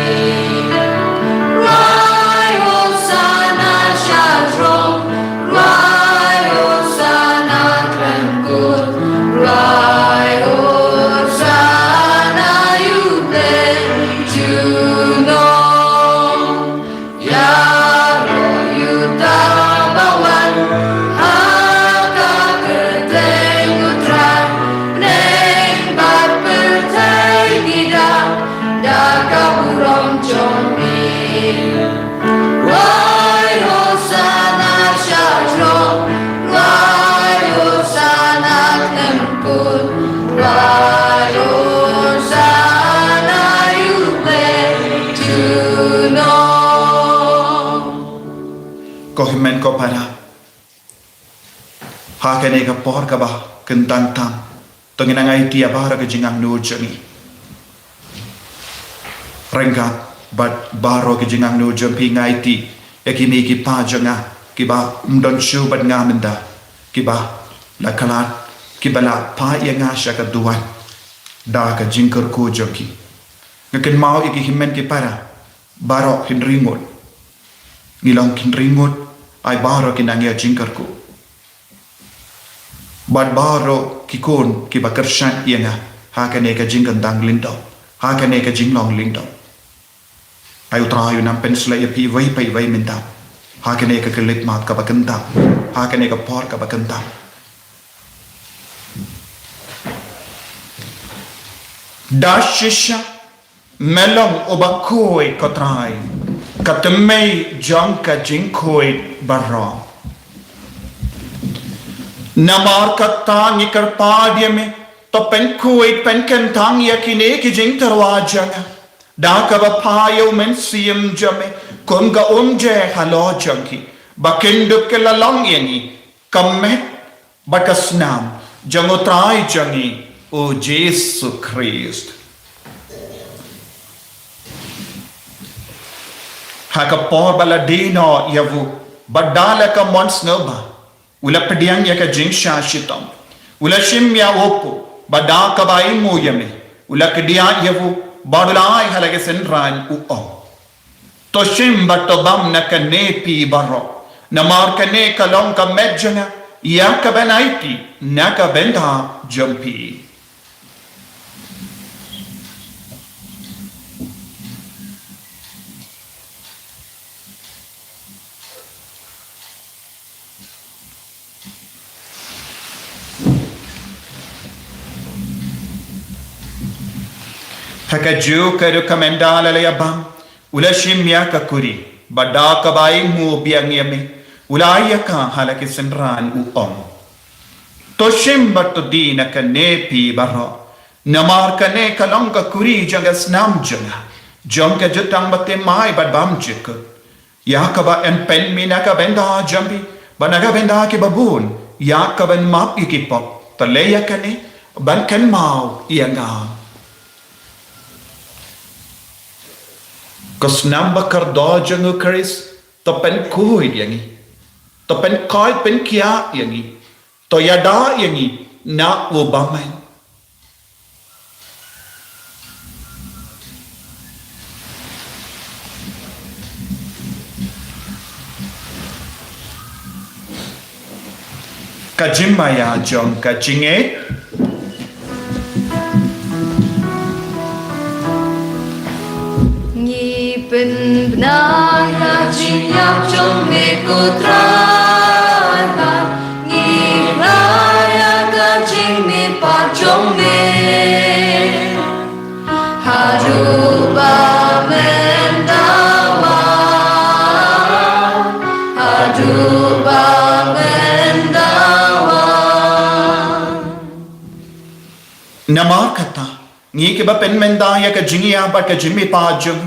Rwai Hosana sha throne, rwai Hosana khlem kut, rwai Hosana ïa u Blei junom. Ïaroh ïa uta ba wan ha ka kyrteng u Trai, neng bad pyrthei ki da, da ka burom jong me. Rwai Hosana sha throne, rwai Hosana khlem kut, rwai Hosana ïa u Blei junom. Ko hynmen ko para, ha kane ka por kaba kyntang tam, to ngin nang aiti ïa baroh ki jingangnud jong ngi. Ryngkat bad baroh ki jingangnud jong phi nga aiti ïa ki mei ki pa jong nga kiba ym don shuh bad nga mynta, kiba la khlad, kiba la phah ïa nga sha ka duwan da ka jingkyrkhu jong ki. Nga kynmaw ïa ki hynmen ki para baroh hynriew ngut. Ngi long hynriew ngut, ai baroh ki nang ïa jingkyrkhu. Bad baroh ki khun kiba kyrshan ïa nga ha kane ka jingkyntang lyngdoh, ha kane ka jinglong lyngdoh. Ai u Trai un nang pynshlei ïa phi iwei pa iwei mynta ha kane ka khyllipmat kaba kyntang, ha kane ka por kaba kyntang. Da shisha me long uba khuid ko Trai, ka tymmen jong ka jingkhuid baroh. Namar kata ngi kyrpad ïa me, to pynkhuid pynkyntang ïa kine ki jingtyrwa jong nga da kaba phah ïa u Mynsiem jong me kum ka umjai halor jong ki, ba kin dup ki la long ïa ngi ka met bad ka snam jong u Trai jong ngi u Jisu Khrist. Ha ka por ba la die noh ïa u, bad da la ka mon sngewbha, u la pdiang ïa ka jingshah shitom, u la shim ïa u kpu, bad da kaba ainguh ïa me, u la kdiah ïa u, bad u la ai ha la ki synran, u ong: To shim bad to bam na kane phi baroh, namar kane ka long ka met jong nga, ïa kaban aiti na ka bynta jong phi. Ha kajuh ka rukom ynda la ïa bam, u la shim ïa ka kuri, bad da kaba ainguh biang ïa me, u la ai ïa ka ha la ki synran, u ong: To shim bad to die na kane phi baroh, namar kane ka long ka kuri jong ka snam jong nga, jong ka jutang bathymmai bad bymjukut, ïa kaban pynmih na ka bynta jong phi bad na ka bynta kiba bun, ïa kaban map ïa ki pop. To leh ïa kane ban kynmaw ïa nga. Ko snam ba kordor jong u Khrist, to pynkhuid ïa ngi, to pynkhuid pynkhiah ïa ngi, to ïada ïa ngi na u bymman. Ka jingmaïa jong ka jingngeit. Ngi pynbna ïa ka jingïap jong me, Trai ba ngi rai ïa ka jingmihpat jong me. Haduh ba men dawa, haduh ba men dawa. Namar kata, ngi kiba pynmynta ïa ka jingïap bad ka jingmihpat jong,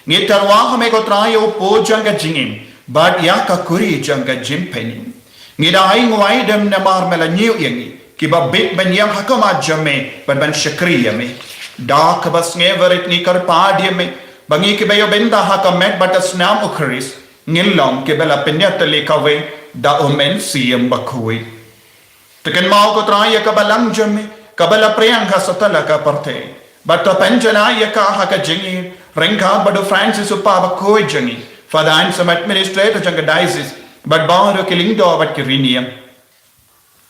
ngi tyrwa ha me ko Trai ïa u po jong ka jingim bad ïa ka kuri jong ka jingpynim. Ngi da ai nguai dem namar me la ñiew ïa ngi kiba bit ban ïeng ha khmat jong me bad ban shakri ïa me. Da kaba sngewrit ngi kyrpad ïa me ba ngi kiba ïoh bynta ha ka met bad ka snam u Khrist ngin long kiba la pynïatylli kawei da u Mynsiem Bakhuid. Te kynmaw ko Trai ïa ka balang jong me kaba la priang ha satlak ka pyrthei. Bad to pynjanai ïa ka ha ka jingïeit ryngkat bad u Francis u pa bakhuid jong ngi, Father Anselm administrator jong ka diocese, bad baroh ki lyngdoh bad ki riewniam.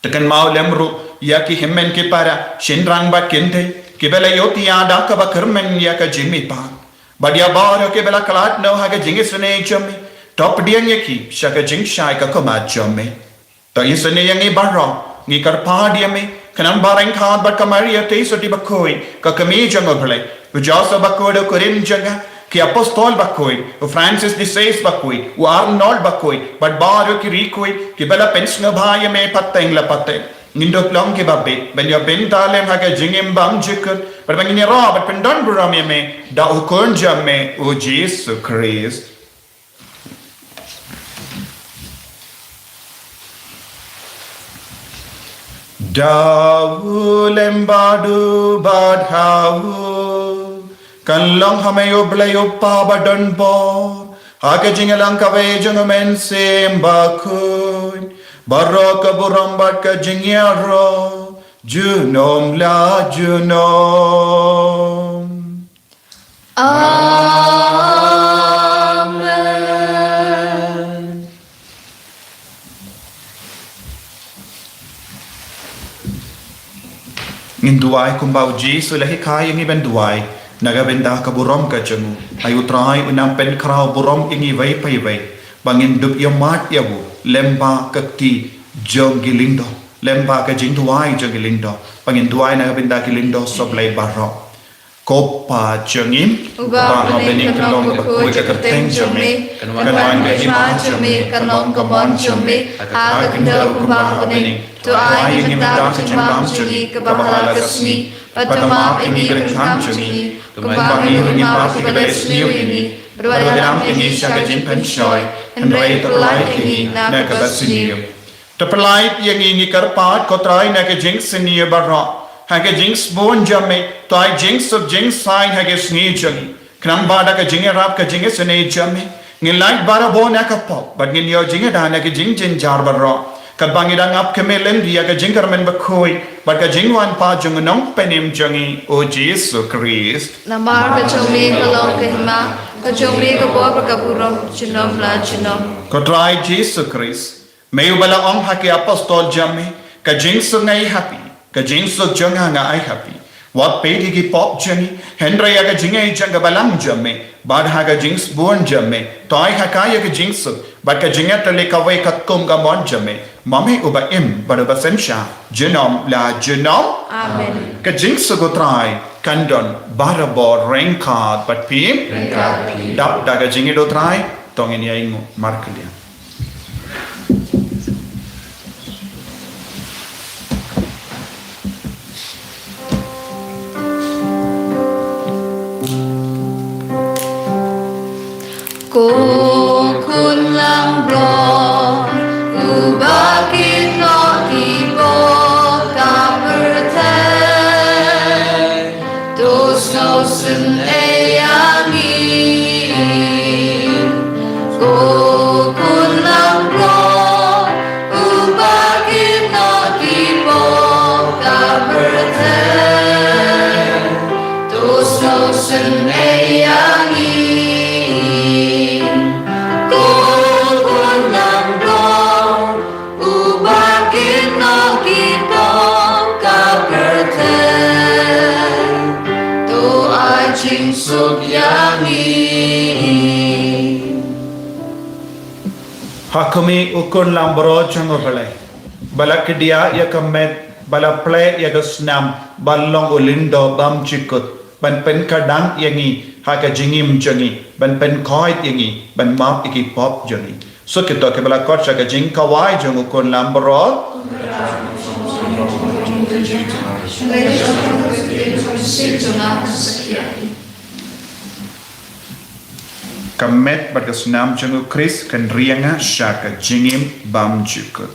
Te kynmaw lem ruh ïa ki hynmen ki para, shynrang bad kynthei kiba la ïohthiah da kaba kyrmen ïa ka jingmihpat. Bad ïa baroh kiba la khlad noh ha ka jingisynei jong me, to pdiang ïa ki sha ka jingshai ka khmat jong me. To isynei ïa ngi baroh, ngi kyrpad ïa me, khnang ba ryngkat bad ka Maria Theisotti bakhuid, ka kmie jong u Blei, u Joseph bakhuid u kurim jong ka, ki apostol bakhuid, u Francis de Sales bakhuid, u Arnold bakhuid, bad baroh ki riewkhuid kiba la pynsngewbha ïa me pateng la pateng, ngin dup long kiba bit ban ïoh bynta lem ha ka jingim bymjukut, bad ba ngin ïaroh bad pyndonburom ïa me da u Khun jong me u Jisu Khrist. Da u lem bad u bad ha u, kan long ha me u Blei u Pa badonbor, ha ka jingïalang kawei jong u Mynsiem Bakhuid, baroh ka burom bad ka jingïaroh junom la junom. Amen. Ngin duwai kumba u Jisu u la hikai ïa ngi ban duwai. Na ka bynta ka burom ka jong u, ai u Trai un nang pynkhraw burom ïa ngi iwei pa iwei, ba ngin dup ïohmad ïa u lem bad ka kti jong ki lyngdoh, lem bad ka jingduwai jong ki lyngdoh, ba ngin duwai na ka bynta ki lyngdoh sohblei baroh. Ko Pa jong ngi uba ha bneng, kan long bakhuid ka kyrteng jong me, kan wan ka hima jong me, kan long ka mon jong me ha ka khyndew kumba ha bneng. To ai ïa ngi mynta ka jingbam jong ngi kaba ha la ka sngi, bad to map ïa ngi ki ryngkang jong ngi, kumba ngi ruh ngi map ïa kiba isniew ïa ngi, bad wat ïalam ïa ngi sha ka jingpynshoi, hynrei to pynlait ïa ngi na kaba sniew. To pynlait ïa ngi, ngi kyrpad ko Trai, na ka jingsniew baroh, ha ka jingsbun jong me to ai jingsuk jingsaiñ ha ka sngi jong ngi, khnang ba da ka jingïarap ka jingisynei jong me ngin lait barabor na ka pop bad ngin ïoh jingïada na ka jingjynjar baroh, katba ngi dang ap kmie lynti ïa ka jingkyrmen bakhuid bad ka jingwan pat jong u Nongpynim jong ngi u Jisu Khrist. Namar ka jong me ka long ka hima, ka jong me ka bor bad ka burom junom la junom. Ko Trai Jisu Khrist, me uba la ong ha ki apostol jong me, ka jingsuk nga ai ha phi, ka jingsuk jong nga nga ai ha phi. Wat peit ïa ki pop jong ngi, hynrei ïa ka jingaiei jong ka balang jong me, bad ha ka jingsbun jong me to ai ha ka ïa ka jingsuk bad ka jingïatylli kawei katkum ka mon jong me, ma me uba im bad uba synshar junom la junom. Amen. Ka jingsuk u Trai kan don barabor ryngkat bad phi. Ryngkat bad phi. Dap da ka jingïeit u Trai to ngin ïainguh markylliang. Ko Khun langbrot uba kynnoh ki pop ka pyrthei, to sngewsynei ïa ngi. Ko Khun langbrot uba kynnoh ki pop ka pyrthei, to sngewsynei ïa ngi. Ko Khun Ha khmih, u khun langbrot jong U Blei, ba la kdiah ïa ka met, ba la plie ïa ka snam, ban long u lyngdoh bymjukut, ban pynkadang ïa ngi ha ka jingim jong ngi, ban pynkhuid ïa ngi, ban map ïa ki pop jong ngi. Suk kito kiba la khot sha ka jingkhawai jong u khun langbrot. Ka met bad ka snam jong U Khrist kan ri ïa nga sha ka jingim bymjukut.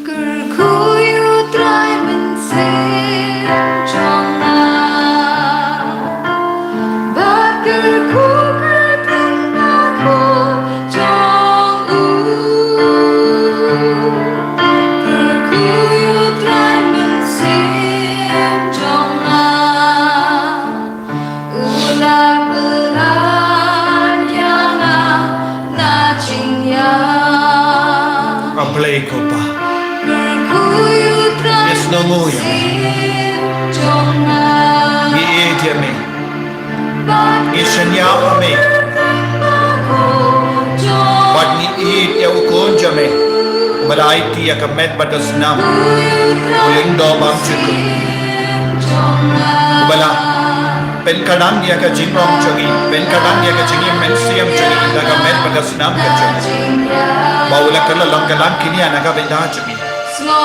Kyrkhu ïa U Trai mynsiem jong nga. Bad kyrkhu kyrteng bakhuid jong u. Kyrkhu ïa U Trai mynsiem jong nga. U la pyllait ïa nga na jingïap. A Blei ko Pa. Kyrkhu ïa U Trai. Ngi sngewnguh ïa me. Mynsiem jong nga. Ngi ïeit ïa me. Bad ngi shaniah ha me. Bad ngi ïeit ïa u Khun jong me. Ba la aiti ïa ka met bad ka snam. U lyngdoh bymjukut. Uba la pynkadang ïa ka jinglong jong ngi, pynkadang ïa ka jingim mynsiem jong ngi da ka met bad ka snam ka jong u. Ba u la kylla long ka langknieh na ka bynta jong ngi.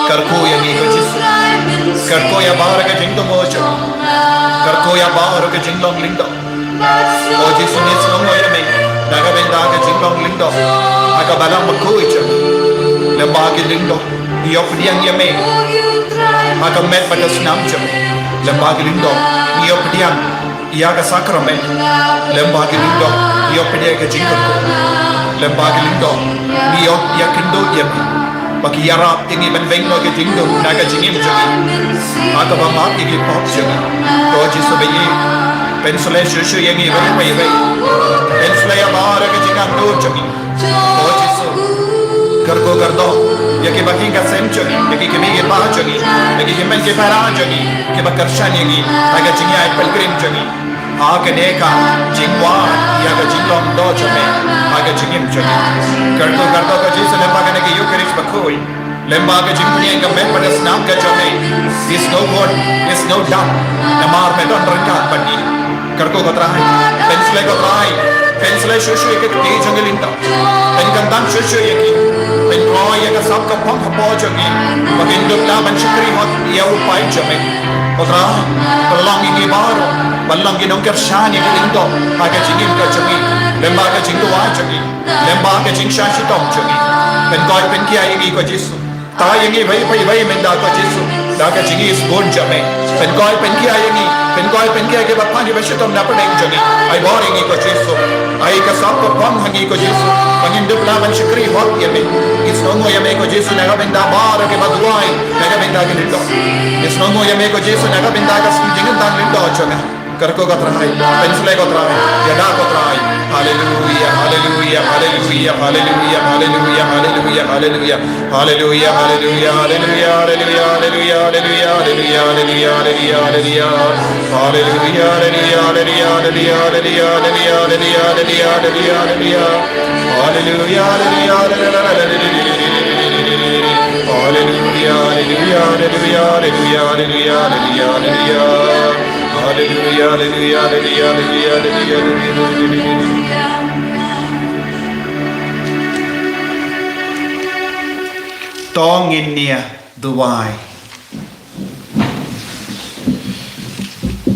Kyrkhu ïa ngi ko Jisu. Kyrkhu ïa baroh ka jingthmu jong ngi. Kyrkhu ïa baroh ka jinglong lyngdoh. Ko Jisu, ngi sngewnguh ïa me da ka bynta ka jinglong lyngdoh ha ka balang bakhuid jong ngi. Lem bad ka lyngdoh ngi ïoh pdiang ïa me ha ka met bad ka snam jong me. Lem bad ka lyngdoh ngi ïoh pdiang ïa ka sakramen. Lem bad ka lyngdoh ngi ïoh pdiang ka jingkyrkhu. Lem bad ka lyngdoh ngi ïoh ïakynduh ïa me. Ba ki ïarap ïa ngi ban weng noh ka jingdum na ka jingim jong ngi. Ha kaba map ïa ki pop jong ngi. Ko Jisu ba ïeit, pynshlei shuh shuh ïa ngi iwei pa iwei. Pynshlei ïa baroh ka jingangnud jong ngi. Ko Jisu, kyrkhu kyrdoh ïa kiba king ka sem jong ngi, ïa ki kmie ki kpa jong ngi, ïa ki hynmen ki para jong ngi kiba kyrshan ïa ngi ha ka jingïaid pilgrim jong ngi. Ha kane ka jingwad ïa ka jinglong doh jong me ha ka jingim jong ngi. Kyrkhu kyrdoh ko Jisu lem bad kane ka Ïukharist bakhuid. Lem bad ka jingpynïeng ka met bad ka snam ka jong me. Ngi sngewbha, ngi sngewdap namar me don ryngkat bad ngi. Kyrkhu ko Trai, pynshlei ko Trai. Pynsleh shuh shuh ïa ka kti jong ngi lyngdoh. Pynkyntang shuh shuh ïa ki. Pynroi ïa ka sap ka phong hapoh jong ngi. Ba ngin dup lah ban shakri hok ïa u paid jong me. Ko Trai, pynlong ïa ngi baroh ban long ki nongkyrshan ïa ki lyngdoh ha ka jingim ka jong ngi, lyngba ka jingduwai jong ngi, lyngba ka jingshah shitom jong ngi. Pynkoit pynkhia ïa ngi ko Jisu. Thaw ïa ngi iwei pa iwei mynta ko Jisu da ka jingisbun jong me. Pynkoit pynkhia ïa ngi, pynkoit pynkhia ïa ki ba pan ki ba shitom na pdeng jong ngi. Ai bor ïa ngi ko Jisu. Ai ka sap ka phong ha ngi ko Jisu, ba ngin dup lah ban shakri hok ïa me. Ngi sngewnguh ïa me ko Jisu na ka bynta baroh ki ba duwai na ka bynta ki lyngdoh. Ngi sngewnguh ïa me ko Jisu na ka bynta ka sngi jingim tang lyngdoh jong nga. Kyrkhu ko Trai, pynsleh ko Trai, ïada ko Trai. Haleluya, haleluya, haleluya, haleluya, haleluya, haleluya. Haleluya, haleluya, haleluya, haleluya, haleluya, haleluya, haleluya, haleluya, haleluya. Haleluya, haleluya, haleluya, haleluya, haleluya, haleluya, haleluya, haleluya. Haleluya, haleluya, haleluya, haleluya, haleluya, haleluya, haleluya, haleluya, haleluya, haleluya, haleluya. Haleluya, haleluya, haleluya, haleluya, haleluya, haleluya. To ngin ïa duwai.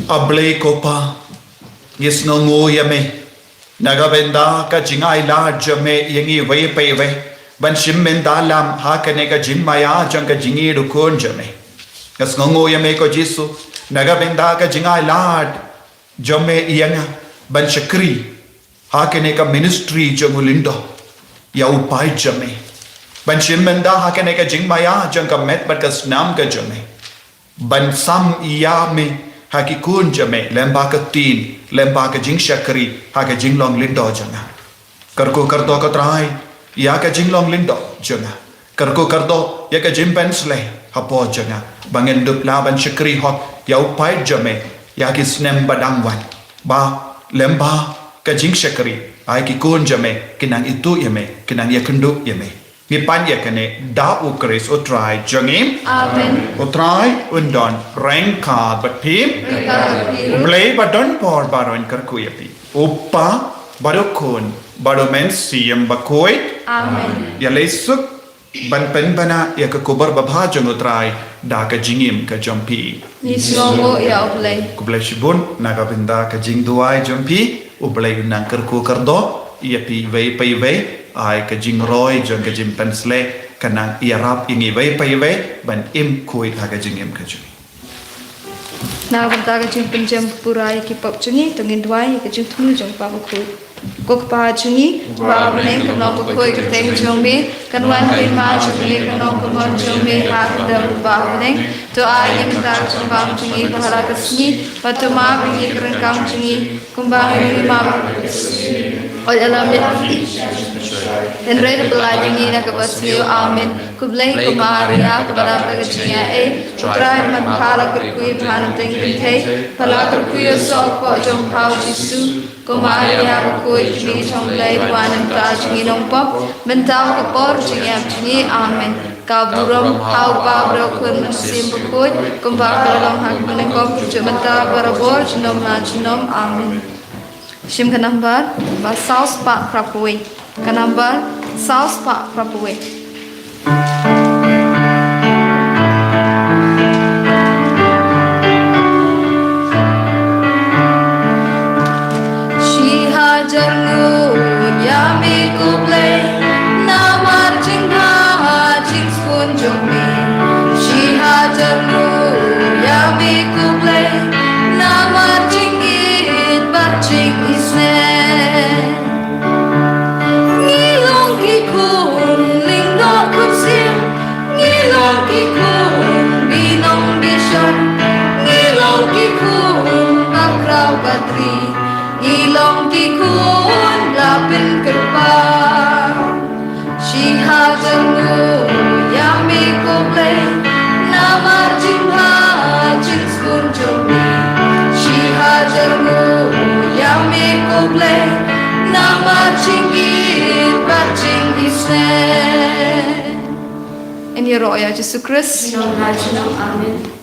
A Blei ko Pa, ngi sngewnguh ïa me na ka bynta ka jingai lad jong me ïa ngi iwei pa iwei ban shim bynta lam ha kane ka jingmaïa jong ka jingïeit u Khun jong me. Nga sngewnguh ïa me ko Jisu na ka bynta ka jingai lad jong me ïa nga ban shakri ha kane ka ministry jong u lyngdoh ïa u paid jong me, ban shim bynta ha kane ka jingmaïa jong ka met bad ka snam ka jong me, ban sam ïa me ha ki khun jong me lyngba ka ktien, lyngba ka jingshakri ha ka jinglong lyngdoh jong nga. Kyrkhu kyrdoh ko Trai ïa ka jinglong lyngdoh jong nga. Kyrkhu kyrdoh ïa ka jingpynsleh hapoh jong nga, ba ngan dup lah ban shakri hok ïa u paid jong me ïa ki snem ba dang wan, ba lyngba ka jingshakri ai ki khun jong me ki nang ithuh ïa me, ki nang ïakynduh ïa me. Ngi pan ïa kane da u Khrist u Trai jong ngi. Amen. U Trai un don ryngkat bad phi. Ryngkat bad phi. U Blei ba don bor baroh un kyrkhu ïa phi, u Pa bad u Khun bad u Mynsiem Bakhuid. Amen. Ïaleh suk ban pynbna ïa ka khubor babha jong u Trai da ka jingim ka jong phi. Ngi sngewnguh ïa u Blei. Khublei shibun na ka bynta ka jingduwai jong phi. U Blei un nang kyrkhu kyrdoh ïa phi iwei pa iwei. Ai ka jingroi jong ka jingpynsleh ka nang ïarap ïa ngi iwei pa iwei ban im khuid ha ka jingim ka jong ngi. Na ka bynta ka jingpynjem pura ïa ki pop jong ngi, to ngin duwai ïa ka jingthmu jong u Kpa Bakhuid. Ko Kpa jong ngi uba ha bneng, kan long bakhuid ka kyrteng jong me, kan wan ka hima jong me, kan long ka mon jong me ha ka khyndai uba ha bneng. To ai ïa ngi mynta ka jingbam jong ngi ba ha la ka sngi, bad to map ïa ngi ka ryngkang jong ngi, kumba ngi map. Oi, alam ya. Hynrei da pyllait ïa ngi na kaba sniew. Amen. Khublei ko Maria, kaba don da ka jingaiei, u Trai u don bad pha, la kyrkhu ïa pha na pdeng ki kynthei, bad la kyrkhu ïa u soh hapoh jong pha u Jisu. Ko Maria bakhuid, ka Kmie jong u Blei, to wan na ka bynta jong ngi ki nongpop, mynta bad ka por jingïap jong ngi. Amen. Ka burom ha u Kpa, u Khun, bad u Mynsiem Bakhuid, kumba ka la long ha ka banyngkong, ka juh mynta, barabor, junom la junom. Amen. Shim ka nambar ba saw spah phra phew wei. Ka nambar saw spah phra phew wei. Shi hajar nguid ïa me ko Blei, namar jingbha jingsbun jong me. Shi hajar nguid ïa me ko Blei, namar jingïeit bad jingisnei. Ngi long ki khun lyngdoh khun siem, ngi long ki khun binong bishar, ngi long ki khun bakhraw batri, ngi long ki khun la pynkyrpad. Shi hajar nguid ïa me ko Blei, namar jingbha jingsbun jong me. Shi hajar nguid ïa me ko Blei, namar jingïeit bad jingisnei. Yn ïaroh ïa u Jisu Khrist. Junom la junom. Amen.